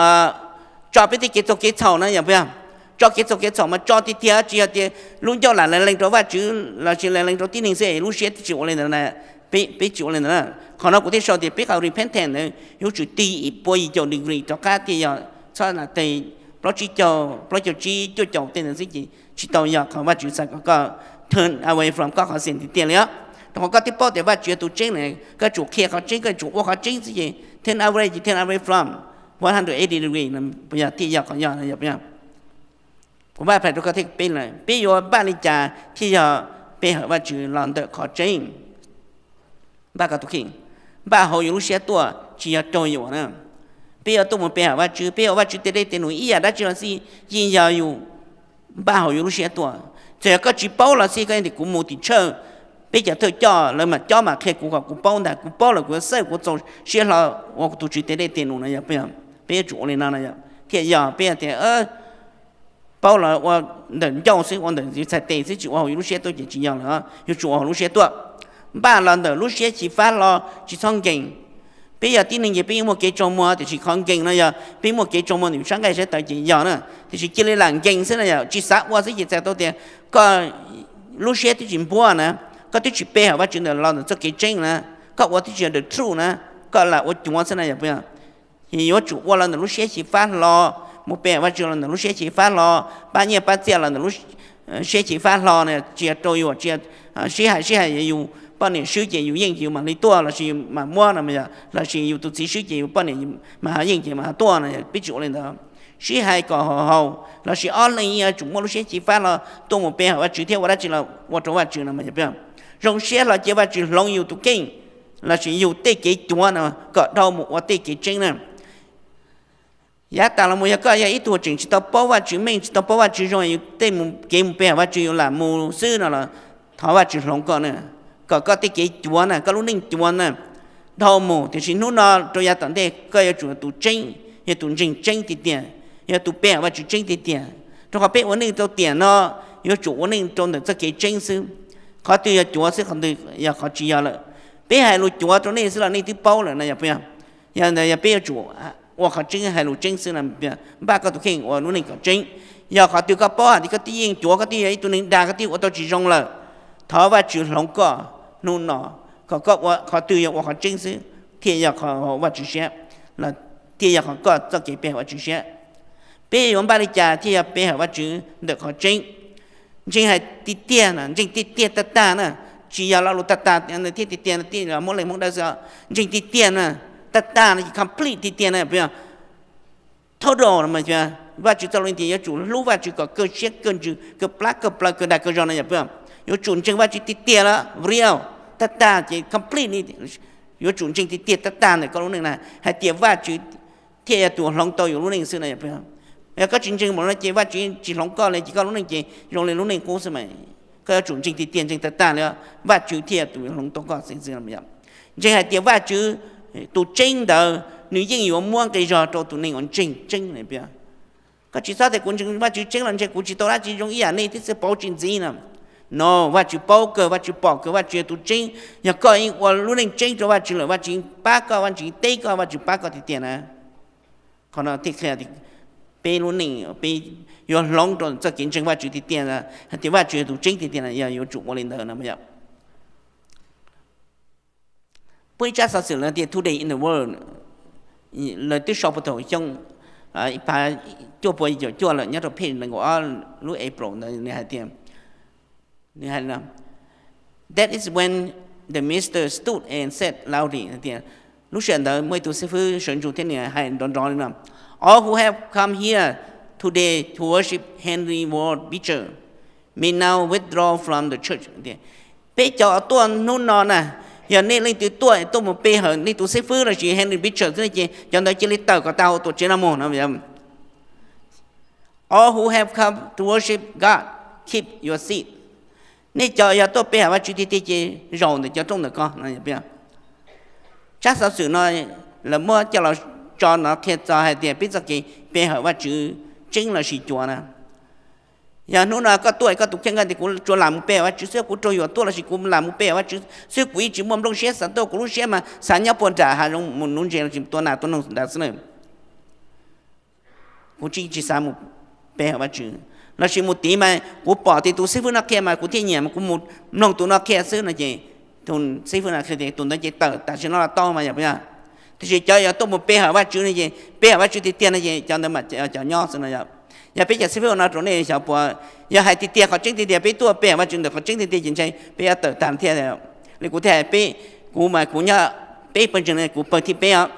tso peb tej kev txaus kev txhaum na yog puas yog? Tso kev txaus kev txhaum mas tso tiag tiag, tsis yog tias lub ncauj lam lees lees rau Vajtswv los sis lees lees rau tib neeg xwb es lub siab twb tsis ua li ntawd na. Peb tsis ua li ntawd na. Qhov no kuv thiaj sau tias peb qhov repentance ntawd yuav tsum tig ib puas yim caum degree rov qab thiaj yog, txhob lam tig plaub tsib caug, plaub caug tsib, cuaj caum tej ntawd xwb ces tsis tau yog qhov Vajtswv xav kom koj turn away from koj qhov sin tiag tiag li os. Rau qhov koj twb paub tias Vajtswv yog tus tseeb na, koj tsum qhia qhov tseeb, koj tsum ua qhov tseeb xwb ces turn away ces turn away from one hundred eighty degree no puas yog? Thiaj yog qhov yog no yog puas yog? Kuv npaj hais rau koj thiab peb lawm, peb yuav npaj li cas thiaj yog pe hawm Vajtswv los ntawm qhov tseeb? Npaj koj tus kheej, npaj hauv yus lub siab tuaj, tsis yog raug yuam na. Peb yuav tuaj mus pe hawm Vajtswv, peb ua Vajtswv tej dej tej num ib yam dab tsi los xij, yeej yog yus npaj hauv yus lub siab tuaj. Txawm yog koj tsis paub los xij, koj yeej tias kuv mus tim church, Peb cov thawj coj lawv mam cob mam qhia kuv kom kuv paub ntag, kuv paub lawm kuv yuav xawj kuv txaus siab hlo ua kuv tus Tswv tej dej tej num no yog peb, peb yuav tsum ua li no no yog thiaj yog peb tias paub los ua ntawm ncauj xwb, ua ntawm yus txhais tes xwb, tsis ua hauv yus lub siab tuaj ces tsis yog lawm, yuav tsum ua hauv lub siab tuaj. Npaj los ntawm lub siab xyiv fab hlo, tsis txhob nkees. Peb yog tib neeg ces peb yeej muaj kev tsaug muag, tiam sis qhov nkees no yog peb muaj kev tsaug muag ntawm yus sab nqaij sab taw ces yog na, tiam sis cia li lam nkees xwb na yom, tsis xav ua xwb ces txhais tau tias koj lub siab twb tsis npuab na, koj twb tsis pe hawm Vajtswv ntawm los ntawm txoj kev tseeb na, koj ua twb tsis yog the truth na, koj lam ua cuav xwb na yog puas yog? Ces yuav tsum ua los ntawm lub siab xyiv fab hlo, mus pe hawm Vajtswv los ntawm lub siab xyiv fab hlo, pab nyiaj pab txiaj los ntawm lub siab xyiv fab hlo na, tsis yog rau yus, tsis yog sib hais sib hais yus poj niam swb ces yus yeej ces yus mam li tuaj lossis yus mam muab no yog, lossis yus tus txiv swb ces yus poj niam mas ho yeej ces mas ho tuaj no, peb tsis ua li ntawd. Sib hais kom haum haum lossis ob leeg yuav tsum muaj lub siab xyiv fab hlo tuaj mus pe hawm Vajtswv thiab ua dab tsi los ua rau Vajtswv no yog puas yog? Zoo siab hlo cia Vajtswv hloov yus tus kheej lossis yus tej kev cuav no kom dhau mus ua tej kev tseeb na. Yav tas los mus yog koj yog ib tug tseem tsis tau paub Vajtswv meej, tsis tau paub Vajtswv zoo, yus tej kev mus pe hawm Vajtswv yus lam mus xwb no los thov Vajtswv hloov koj na, kom koj tej kev cuav na, koj lub neej cuav na dhau mus, tiam sis hnub no rau yav tom ntej koj yuav tsum yog tus tseeb, yog tus ntseeg tseeb tiag tiag, yog tus pe hawm Vajtswv tseeb tiag tiag. Rau qhov peb ua neej rau tiam no yuav tsum ua neej rau ntawm txoj kev tseeb xwb. Qhov twg yog cuav xwb, qhov twg yog qhov tsis yog lawm. Peb hais lus cuav rau nej xwb los nej twb paub lawm no yog puas yog? Yog ntawd yog peb yuav tsum ua qhov tseeb, hais lus tseeb xwb no, npaj koj tus kheej ua lub neej kom tseeb. Yog qhov twg koj paub hais tias koj twb yeej cuav, koj twb yog ib tug neeg dag, koj twb ua tau tsis zoo lawm, thov Vajtswv hloov koj hnub no, kom koj ua qhov twg yog ua qhov tseeb xwb thiaj yog qhov haum Vajtswv siab, los thiaj yog qhov koj txoj kev pe hawm Vajtswv siab. Peb yuav npaj li cas thiaj yog pe hawm Vajtswv ntawm qhov tseeb? Ntseeg hais tiag tiag na, ntseeg tiag tiag tag tag na, tsis yog lo lus tag tag thiab tiag tiag no tij muab leej Hmoob Dawb xwb, ntseeg tiag tiag na, tag tag no ces complete tiag tiag na, puas yog? Total no mas Vajtswv txoj lus tias yuav tsum hlub Vajtswv kom kawg siab kawg ntsws kawg plab kawg plaws kawg dag kawg zog no yog puas yog? Yuav tsum ntseeg Vajtswv tiag tiag lawm, real, tag tag ces complete, yuav tsum ntseeg tiag tiag tag tag ntawm koj lub neej na hais tias Vajtswv thiaj yog tus hloov tau yus lub neej xwb no yog puas yog? Yog koj tsis ntseeg npaum no ces Vajtswv tsis hloov koj li ces koj lub neej ces zoo li lub neej qub xwb mas. Koj yuav tsum ntseeg tiag tiag ntseeg tag tag li, Vajtswv thiaj yog tus hloov tau koj xwb xwb. Ntseeg hais tias Vajtswv tus tseeb ntawd nws yeej yuav muab nqi zog rau tus neeg uas ntseeg tseeb li puas yog? Koj tsis txhob tias kuv ntseeg Vajtswv tseeb los ntshe kuv tsis tau dab tsi zoo ib yam nej thiab xwb, paub tsis ntxiv no. No, Vajtswv paub kawg, Vajtswv pom kawg, Vajtswv yog tus tseeb. Yog koj yeej ua lub neej tseeb rau Vajtswv lawm, Vajtswv pab koj, Vajtswv teb koj, Vajtswv pab koj tiag tiag na. Qhov no thiaj qhia tias peb lub neej peb yuav hloov rau txoj kev ntseeg Vajtswv tiag tiag, hais tias Vajtswv yog tus tseeb tiag tiag no yog yuav tsum ua li ntawd no yom. Puab ib tsab xov xwm lawv tias Today in the World, lawv twb sau puag thaum xyoo ib phav cuaj pua yim caum cuaj lawm nyob rau page nees nkaum ob lub April ntawd nws hais tias, nws hais, That is when the minister stood and said loudly, tias lub sij hawm ntawd muaj ib tug xib fwb sawv ntsug thiab nws hais nrov nrov li no: All who have come here today to worship Henry Ward Beecher may now withdraw from the church. Peb cov uas tuaj hnub no na, yog nej leej twg tuaj tuaj mus pe hawm nej tus xib fwb lossis Henry Beecher xwb ces cov ntawd cia li tawm kom tag hauv tuam tsev no mus no. All who have come to worship God, keep your seat. Nej cov yog tuaj pe hawm Vajtswv tiag tiag ces zaum ntawm cov rooj ntawm ko no. Tsab xov xwm no lawv muab coj los tso no qhia txog hais tias peb txoj kev pe hawm Vajtswv tseeb lossis cuav na. Yog hnub no koj tuaj koj tus kheej koj tias kuv tsuas lam mus pe hawm Vajtswv xwb, kuv raug yuam tuaj lossis kuv lam mus pe hawm Vajtswv xwb, kuv yeej tsis muaj nplooj siab xav tuaj, kuv lub siab mas xav nyob puag nram hav zoov mus nuv ntses lossis tua nas tua noog ntawd xwb na. Kuv tsis, tsis xav mus pe hawm Vajtswv, lossis mus tid mas kuv pom tias tus xib fwb no qhia mas kuv thiaj nyiam mas kuv mus mloog tus no qhia xwb no ces tus xib fwb no qhia tias tus ntawd ces tawm tam sim no los tau mas yog puas yog? Tiam sis cov yog tuaj mus pe hawm Vajtswv no ces pe hawm Vajtswv tiag tiag no ces cov ntawd mas cov nyob xwb no yog. Yog peb cov xib fwb no rau nej xyov puas, yog hais tiag tiag qhov tseeb tiag tias peb tuaj pe hawm Vajtswv ntawm qhov tseeb tiag tias ces ntshai peb yuav tawm tag thiab. Li kuv thiaj hais peb, kuv mas kuv nyob peb pawg ntseeg no kuv pawg thib peb os.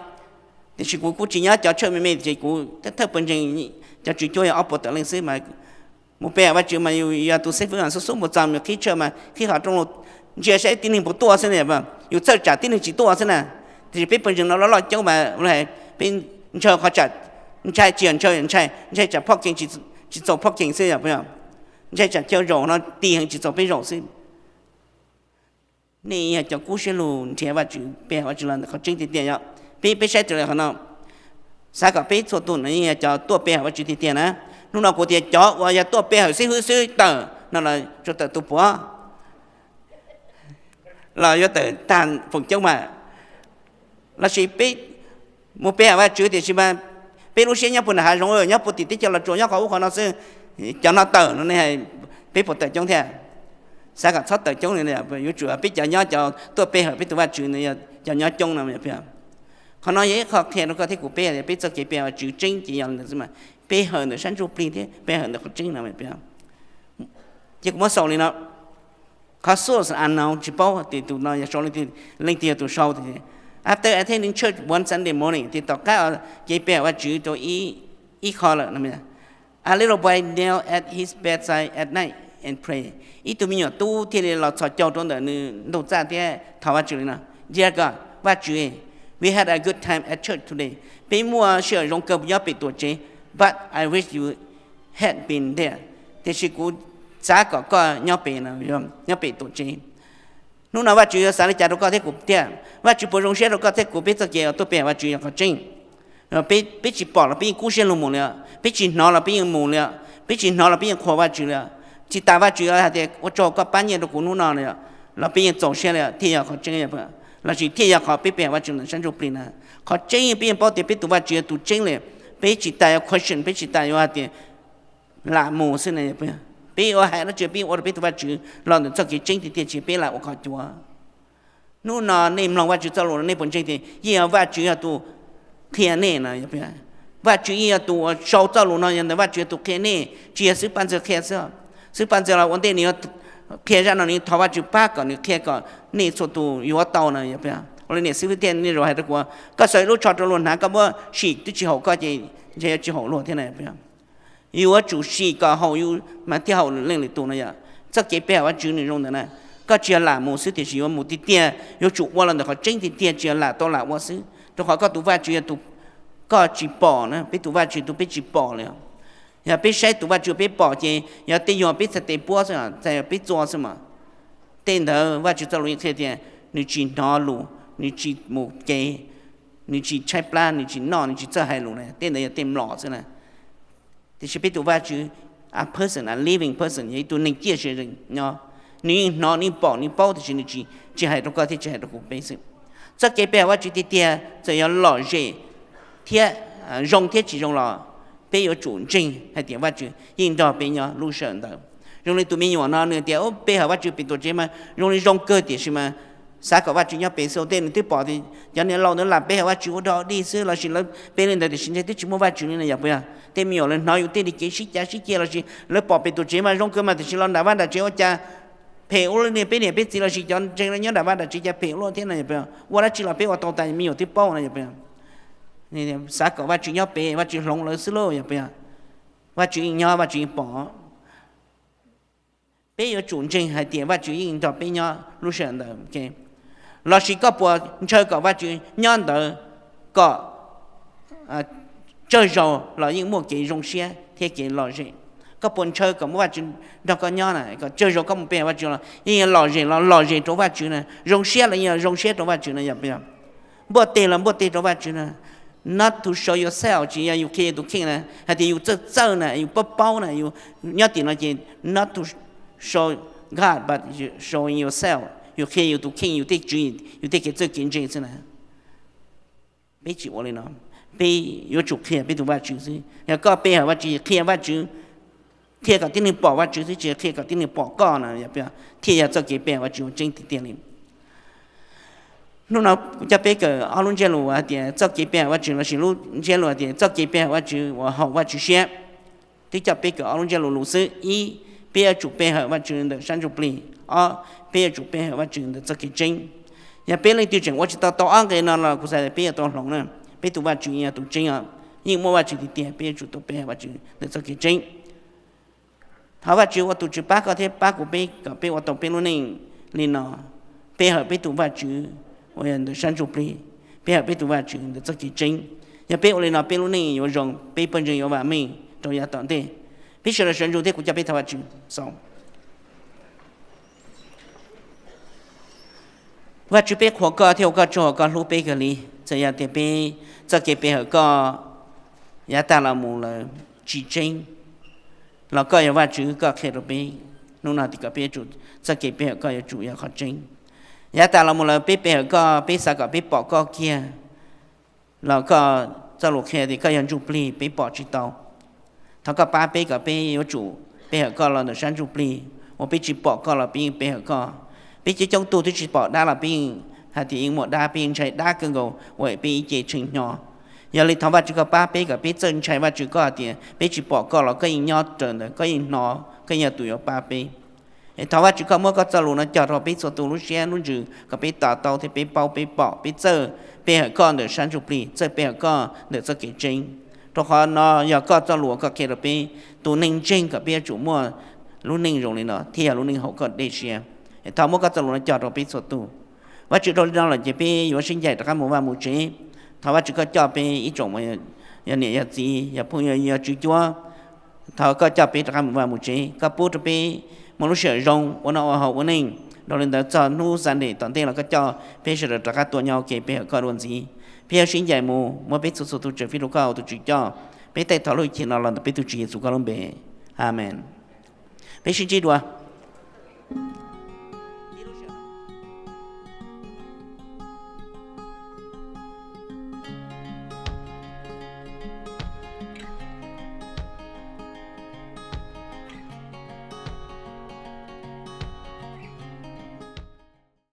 Tiam sis kuv kuj tsis nyob cov tshawj me me tiam sis kuv thawj pawg ntseeg cov tswv cuab yog ob puas tawm leej xwb mas mus pe hawm Vajtswv mas yus yog tus xib fwb mas xub xub mus txog yus qhib tshawj mas qhib qhov rooj los ntsia saib tib neeg puas tuaj xwb na, yus txhawj tsam tib neeg tsis tuaj xwb na. Tiam sis peb pawg ntseeg no loj loj coob mas peb ntshaw qhov tsam, ntshai tsis yog ntshaw, ntshai tsam parking tsis txaus parking xwb yog puas yog? Ntshai tsam chaw zaum no ti heev tsis txaus peb zaum xwb. Nej yog cov kub siab lug nrhiav Vajtswv, pe hawm Vajtswv los ntawm qhov tseeb tiag tiag yom. Peb, peb saib raws li qhov no, xav kom peb txhua tus no yeej yog cov tuaj pe hawm Vajtswv tiag tiag na. Hnub no kuv tias cov uas yog tuaj pe hawm xib hwb xwb tawm no los tsuas tawm tus puav los yuav tawm tag feem coob mas. Lossis peb mus pe hawm Vajtswv tiam sis mas peb lub siab nyob puag nram hav zoov, nyob puag tim teb chaws Los Tsuas, nyob qhov ub qhov no xwb, cov no tawm no ne, peb puas tawm coob thiab? Xav kom txhob tawm coob li, yuav tsum peb cov nyob, cov tuaj pe hawm peb tus Vajtswv no yog cov nyob coob no. Qhov no yog ib qho qhia rau koj thiab kuv peb tias peb txoj kev pe hawm Vajtswv tseeb ces yog li ntawd xwb mas, pe hawm ntawm sab ntsuj plig thiab pe hawm ntawm qhov tseeb no. Ces kuv muab xaus li no, qhov source unknown tsis paub tias tus no yog sau leej twg, leej twg yog tus sau tias, after attending church one Sunday morning, tias tom qab kev pe hawm Vajtswv rau ib qho lawm no, a little boy knelt at his bedside at night and prayed. Ib tug me nyuam tub thiaj li los txhos caug rau ntawm nws ntug txaj thiab thov Vajtswv li no, Dear God, Vajtswv, we had a good time at church today. Peb muaj sij hawm zoo kawg nyob pem tuam tsev, but I wish you had been there. Tiam sis kuv xav kom koj nyob pem, nyob pem tuam tsev. Hnub no Vajtswv yuav xav li cas rau koj thiab kuv thiab? Vajtswv puas zoo siab rau koj thiab kuv peb txoj kev uas tuaj pe hawm Vajtswv yog qhov tseeb? Peb, peb tsis pom los peb yeej kub siab lug mus li os, peb tsis hnov los peb yeej mus li os, peb tsis hnov los peb yeej qhuas Vajtswv li os. Tsis tas Vajtswv hais tias ua tsaug koj pab nyiaj rau kuv hnub no li os, los peb yeej txaus siab li os, thiaj yog qhov tseeb. Lossis thiaj yog qhov peb pe hawm Vajtswv ntawm sab ntsuj plig na. Qhov tseeb peb yeej paub tias peb tus Vajtswv yog tus tseeb li. Peb tsis tas yuav question, peb tsis tas yuav hais tias lam mus xwb na. Peb ua hais dab tsi peb ua rau peb tus Vajtswv los ntawm txoj kev tseeb tiag tiag, tsis peb lam ua qhov cuav. Hnub no nej mloog Vajtswv txoj lus no nej puas ntseeg tias yeej yog Vajtswv yog tus qhia nej no? Vajtswv yeej yog tus uas sau txoj lus no, yog ntawm Vajtswv yog tus qhia nej, tsis yog xib hwb Paj Ntxawg qhia xwb. Xib hwb Paj Ntxawg los ua ntej nws yuav qhia zaj no nws thov Vajtswv pab kom nws qhia kom nej txhua tus yuav tau no. Ua li niam xib hwb thiaj nej zaum hais rau kuv, koj xaws ib lub tsho rau luag hnav, koj muab sim twb tsis haum koj ces ntshe yuav tsis haum luag thiab na. Yuav tsum sim kom haum yus mas thiaj haum leej lwm tus no yom. Txoj kev pe hawm Vajtswv nws zoo ntawm na, koj tsis yog lam mus xwb tiam sis yuav mus tiag tiag, yuav tsum ua los ntawm qhov tseeb tiag tiag, tsis yog lam tau lam ua xwb. Rau qhov koj tus Vajtswv yog tus koj tsis pom na, peb tus Vajtswv tus peb tsis pom li. Yog peb saib tus Vajtswv peb pom ces yog tej nyuag peb txhais tes puab xwb, txhais peb txua xwb mas. Tej ntawd Vajtswv txoj lus yeej qhia tias nws tsis hnov lus, nws tsis mus cev, nws tsis tshaib plab, nws tsis noj, nws tsis txawj hais lus na, tej ntawd yog tej mlom xwb na. Tiam sis peb tus Vajtswv, a person, a living person, yog ib tug neeg ciaj sia ze nyob. Nws yeej hnov, nws yeej pom, nws paub, tiam sis nws tsis, tsis hais rau koj thiab tsis hais rau kuv peb xwb. Txoj kev pe hawm Vajtswv tiag tiag txawm yuav lom zem thiab zoo thiab tsis zoo los peb yuav tsum ntseeg hais tias Vajtswv yeej nrog peb nyob lub sij hawm ntawd. Zoo li tus me nyuam no nws tias, pe hawm Vajtswv pem tuam tsev mas zoo li zoo kawg, tiam sis mas xav kom Vajtswv nyob pem xwb. Tej nws twb pom tias cov niam laus ntawd lam pe hawm Vajtswv ua dog dig xwb lossis lawv pe li ntawd tiam sis ntshe twb tsis muaj Vajtswv li na, yog puas yog? Tej me nyuam lawv hnov yus tej li kev sib cav sib ceg lossis lawv pom pem tuam tsev mas zoo kawg mas tiam sis los nram vaj nram tsev ua cas phem ua luaj li, peb niam peb txiv lossis cov ntseeg nyob nram vaj nram tsev cas phem ua luaj thiab no, yog puas yog? Ua dab tsi los peb ua tau tas, me nyuam twb paub no, yog puas yog? Xav kom Vajtswv nyob pem, Vajtswv hloov lawv xwb lauj, yog puas yog? Vajtswv yeej nyob, Vajtswv yeej pom. Peb yuav tsum ntseeg hais tias Vajtswv yeej nrog peb nyob lub sij hawm ntawd. Lossis koj puas ntshaw kom Vajtswv nyob ntawd kom tsawg zaus los yeej muaj kev zoo siab thiab kev lom zem? Koj puas ntshaw kom muaj Vajtswv nrog koj nyob na, kom tsawg zaus koj mus pe Vajtswv los yeej yog lom zem los lom zem rau Vajtswv na, zoo siab los yeej yog zoo siab rau Vajtswv na, yog puas yog? Npuaj teg los npuaj teg rau Vajtswv na. Not to show yourself, tsis yog yus qhia yus tus kheej na, hais tias yus txawj txawj na, yus paub paub na, yus nyob tim no ces not to show God but showing yourself, yus qhia yus tus kheej, yus tej tswv, yus tej kev txawj kev ntse xwb na. Peb tsis ua li no, peb yuav tsum qhia peb tus Vajtswv xwb. Yog koj pe hawm Vajtswv, qhia Vajtswv, qhia kom tib neeg pom Vajtswv xwb, tsis qhia kom tib neeg pom koj na, yog thiaj yog txoj kev pe hawm Vajtswv uas tseeb tiag tiag li. Hnub no kuv coj peb kawm ob lub ntsiab lus hais tias txoj kev pe hawm Vajtswv lossis lub ntsiab lus hais tias txoj kev pe hawm Vajtswv uas haum Vajtswv siab. Twb coj peb kawm ob lub ntsiab lus lus xwb. Ib, peb yuav tsum pe hawm Vajtswv ntawm sab ntsuj plig. Ob, peb yuav tsum pe hawm Vajtswv ntawm txoj kev tseeb. Yog peb leej twg tseem ua tsis tau tau ob nqe no los kuv xav tias peb yuav tau hloov na. Peb tus Vajtswv yog tus tseeb os, yeej muaj Vajtswv tiag tiag, peb yuav tsum tau pe hawm Vajtswv ntawm txoj kev tseeb. Thov Vajtswv ua tus Tswv pab koj thiab pab kuv peb kom peb ua tau peb lub neej li no, pe hawm peb tus Vajtswv uas yog ntawm sab ntsuj plig, pe hawm peb tus Vajtswv ntawm txoj kev tseeb. Yog peb ua li no peb lub neej yuav zoo, peb pawg ntseeg yuav vam meej rau yav tom ntej. Peb sawv daws sawv ntsug thiab kuv coj peb thov Vajtswv xaus. Vajtswv, peb qhuas koj thiab ua koj tsaug uas koj hlub peb kawg li. Txawm yog tias peb txoj kev pe hawm koj yav tag los mus lawm tsis tseeb, los koj yog Vajtswv, koj qhia rau peb hnub no tias kom peb yuav tsum, txoj kev pe hawm koj yuav tsum yog qhov tseeb. Yav tag los mus lawm peb pe hawm koj, peb xav kom peb pom koj kiag, los koj txoj lus qhia tias koj yog ntsuj plig, peb pom tsis tau. Thov koj pab peb kom peb yuav tsum pe hawm koj los ntawm sab ntsuj plig uas peb tsis pom koj los peb yeej pe hawm koj. Peb coob coob tug twb tsis pom dab los peb yeej hais tias yeej muaj dab, peb yeej ntshai dab kawg nkaus uas peb ib ce tshee hnyo. Yog li thov Vajtswv koj pab peb kom peb txawj ntshai Vajtswv, koj hais tias peb tsis pom koj los koj yeej nyob raws ntawd, koj yeej hnov, koj yeej yog tus yuav pab peb. Es thov Vajtswv koj muab koj txoj lus no cog rau peb txhua tus lub siab lub ntsws kom peb to taub thiab peb paub peb pom peb txawj pe hawm koj ntawm sab ntsuj plig, txawj pe hawm koj ntawm txoj kev tseeb. Rau qhov no yog koj txoj lus uas koj qhia rau peb, tus neeg ntseeg kom peb yuav tsum muaj lub neej zoo li no thiaj yog lub neej haum koj dej siab. Es thov muab koj txoj lus no cog rau peb txhua tus. Vajtswv, dhau li no lawm ces peb yuav sib ncaim rov qab mus vaj mus tsev. Thov Vajtswv koj coj peb ib tsoom, yog niam yog txiv, yog phooj ywg, yog tswv cuab, thov koj coj peb rov qab mus vaj mus tsev, koj pub rau peb muaj lub sij hawm zoo ua noj ua haus ua neej. Dhau li ntawd txog hnub Sunday tom ntej los koj coj peb sawv daws rov qab tuaj nyob ua ke pe hawm koj dua ntxiv. Peb yuav sib ncaim mus muab peb txhua txhua tus tsaws fij rau koj ua tus Tswv coj. Peb tej thov lub hwj chim no los ntawm peb tus Tswv Yexus koj lub npe, amees. Peb sib ntsib dua.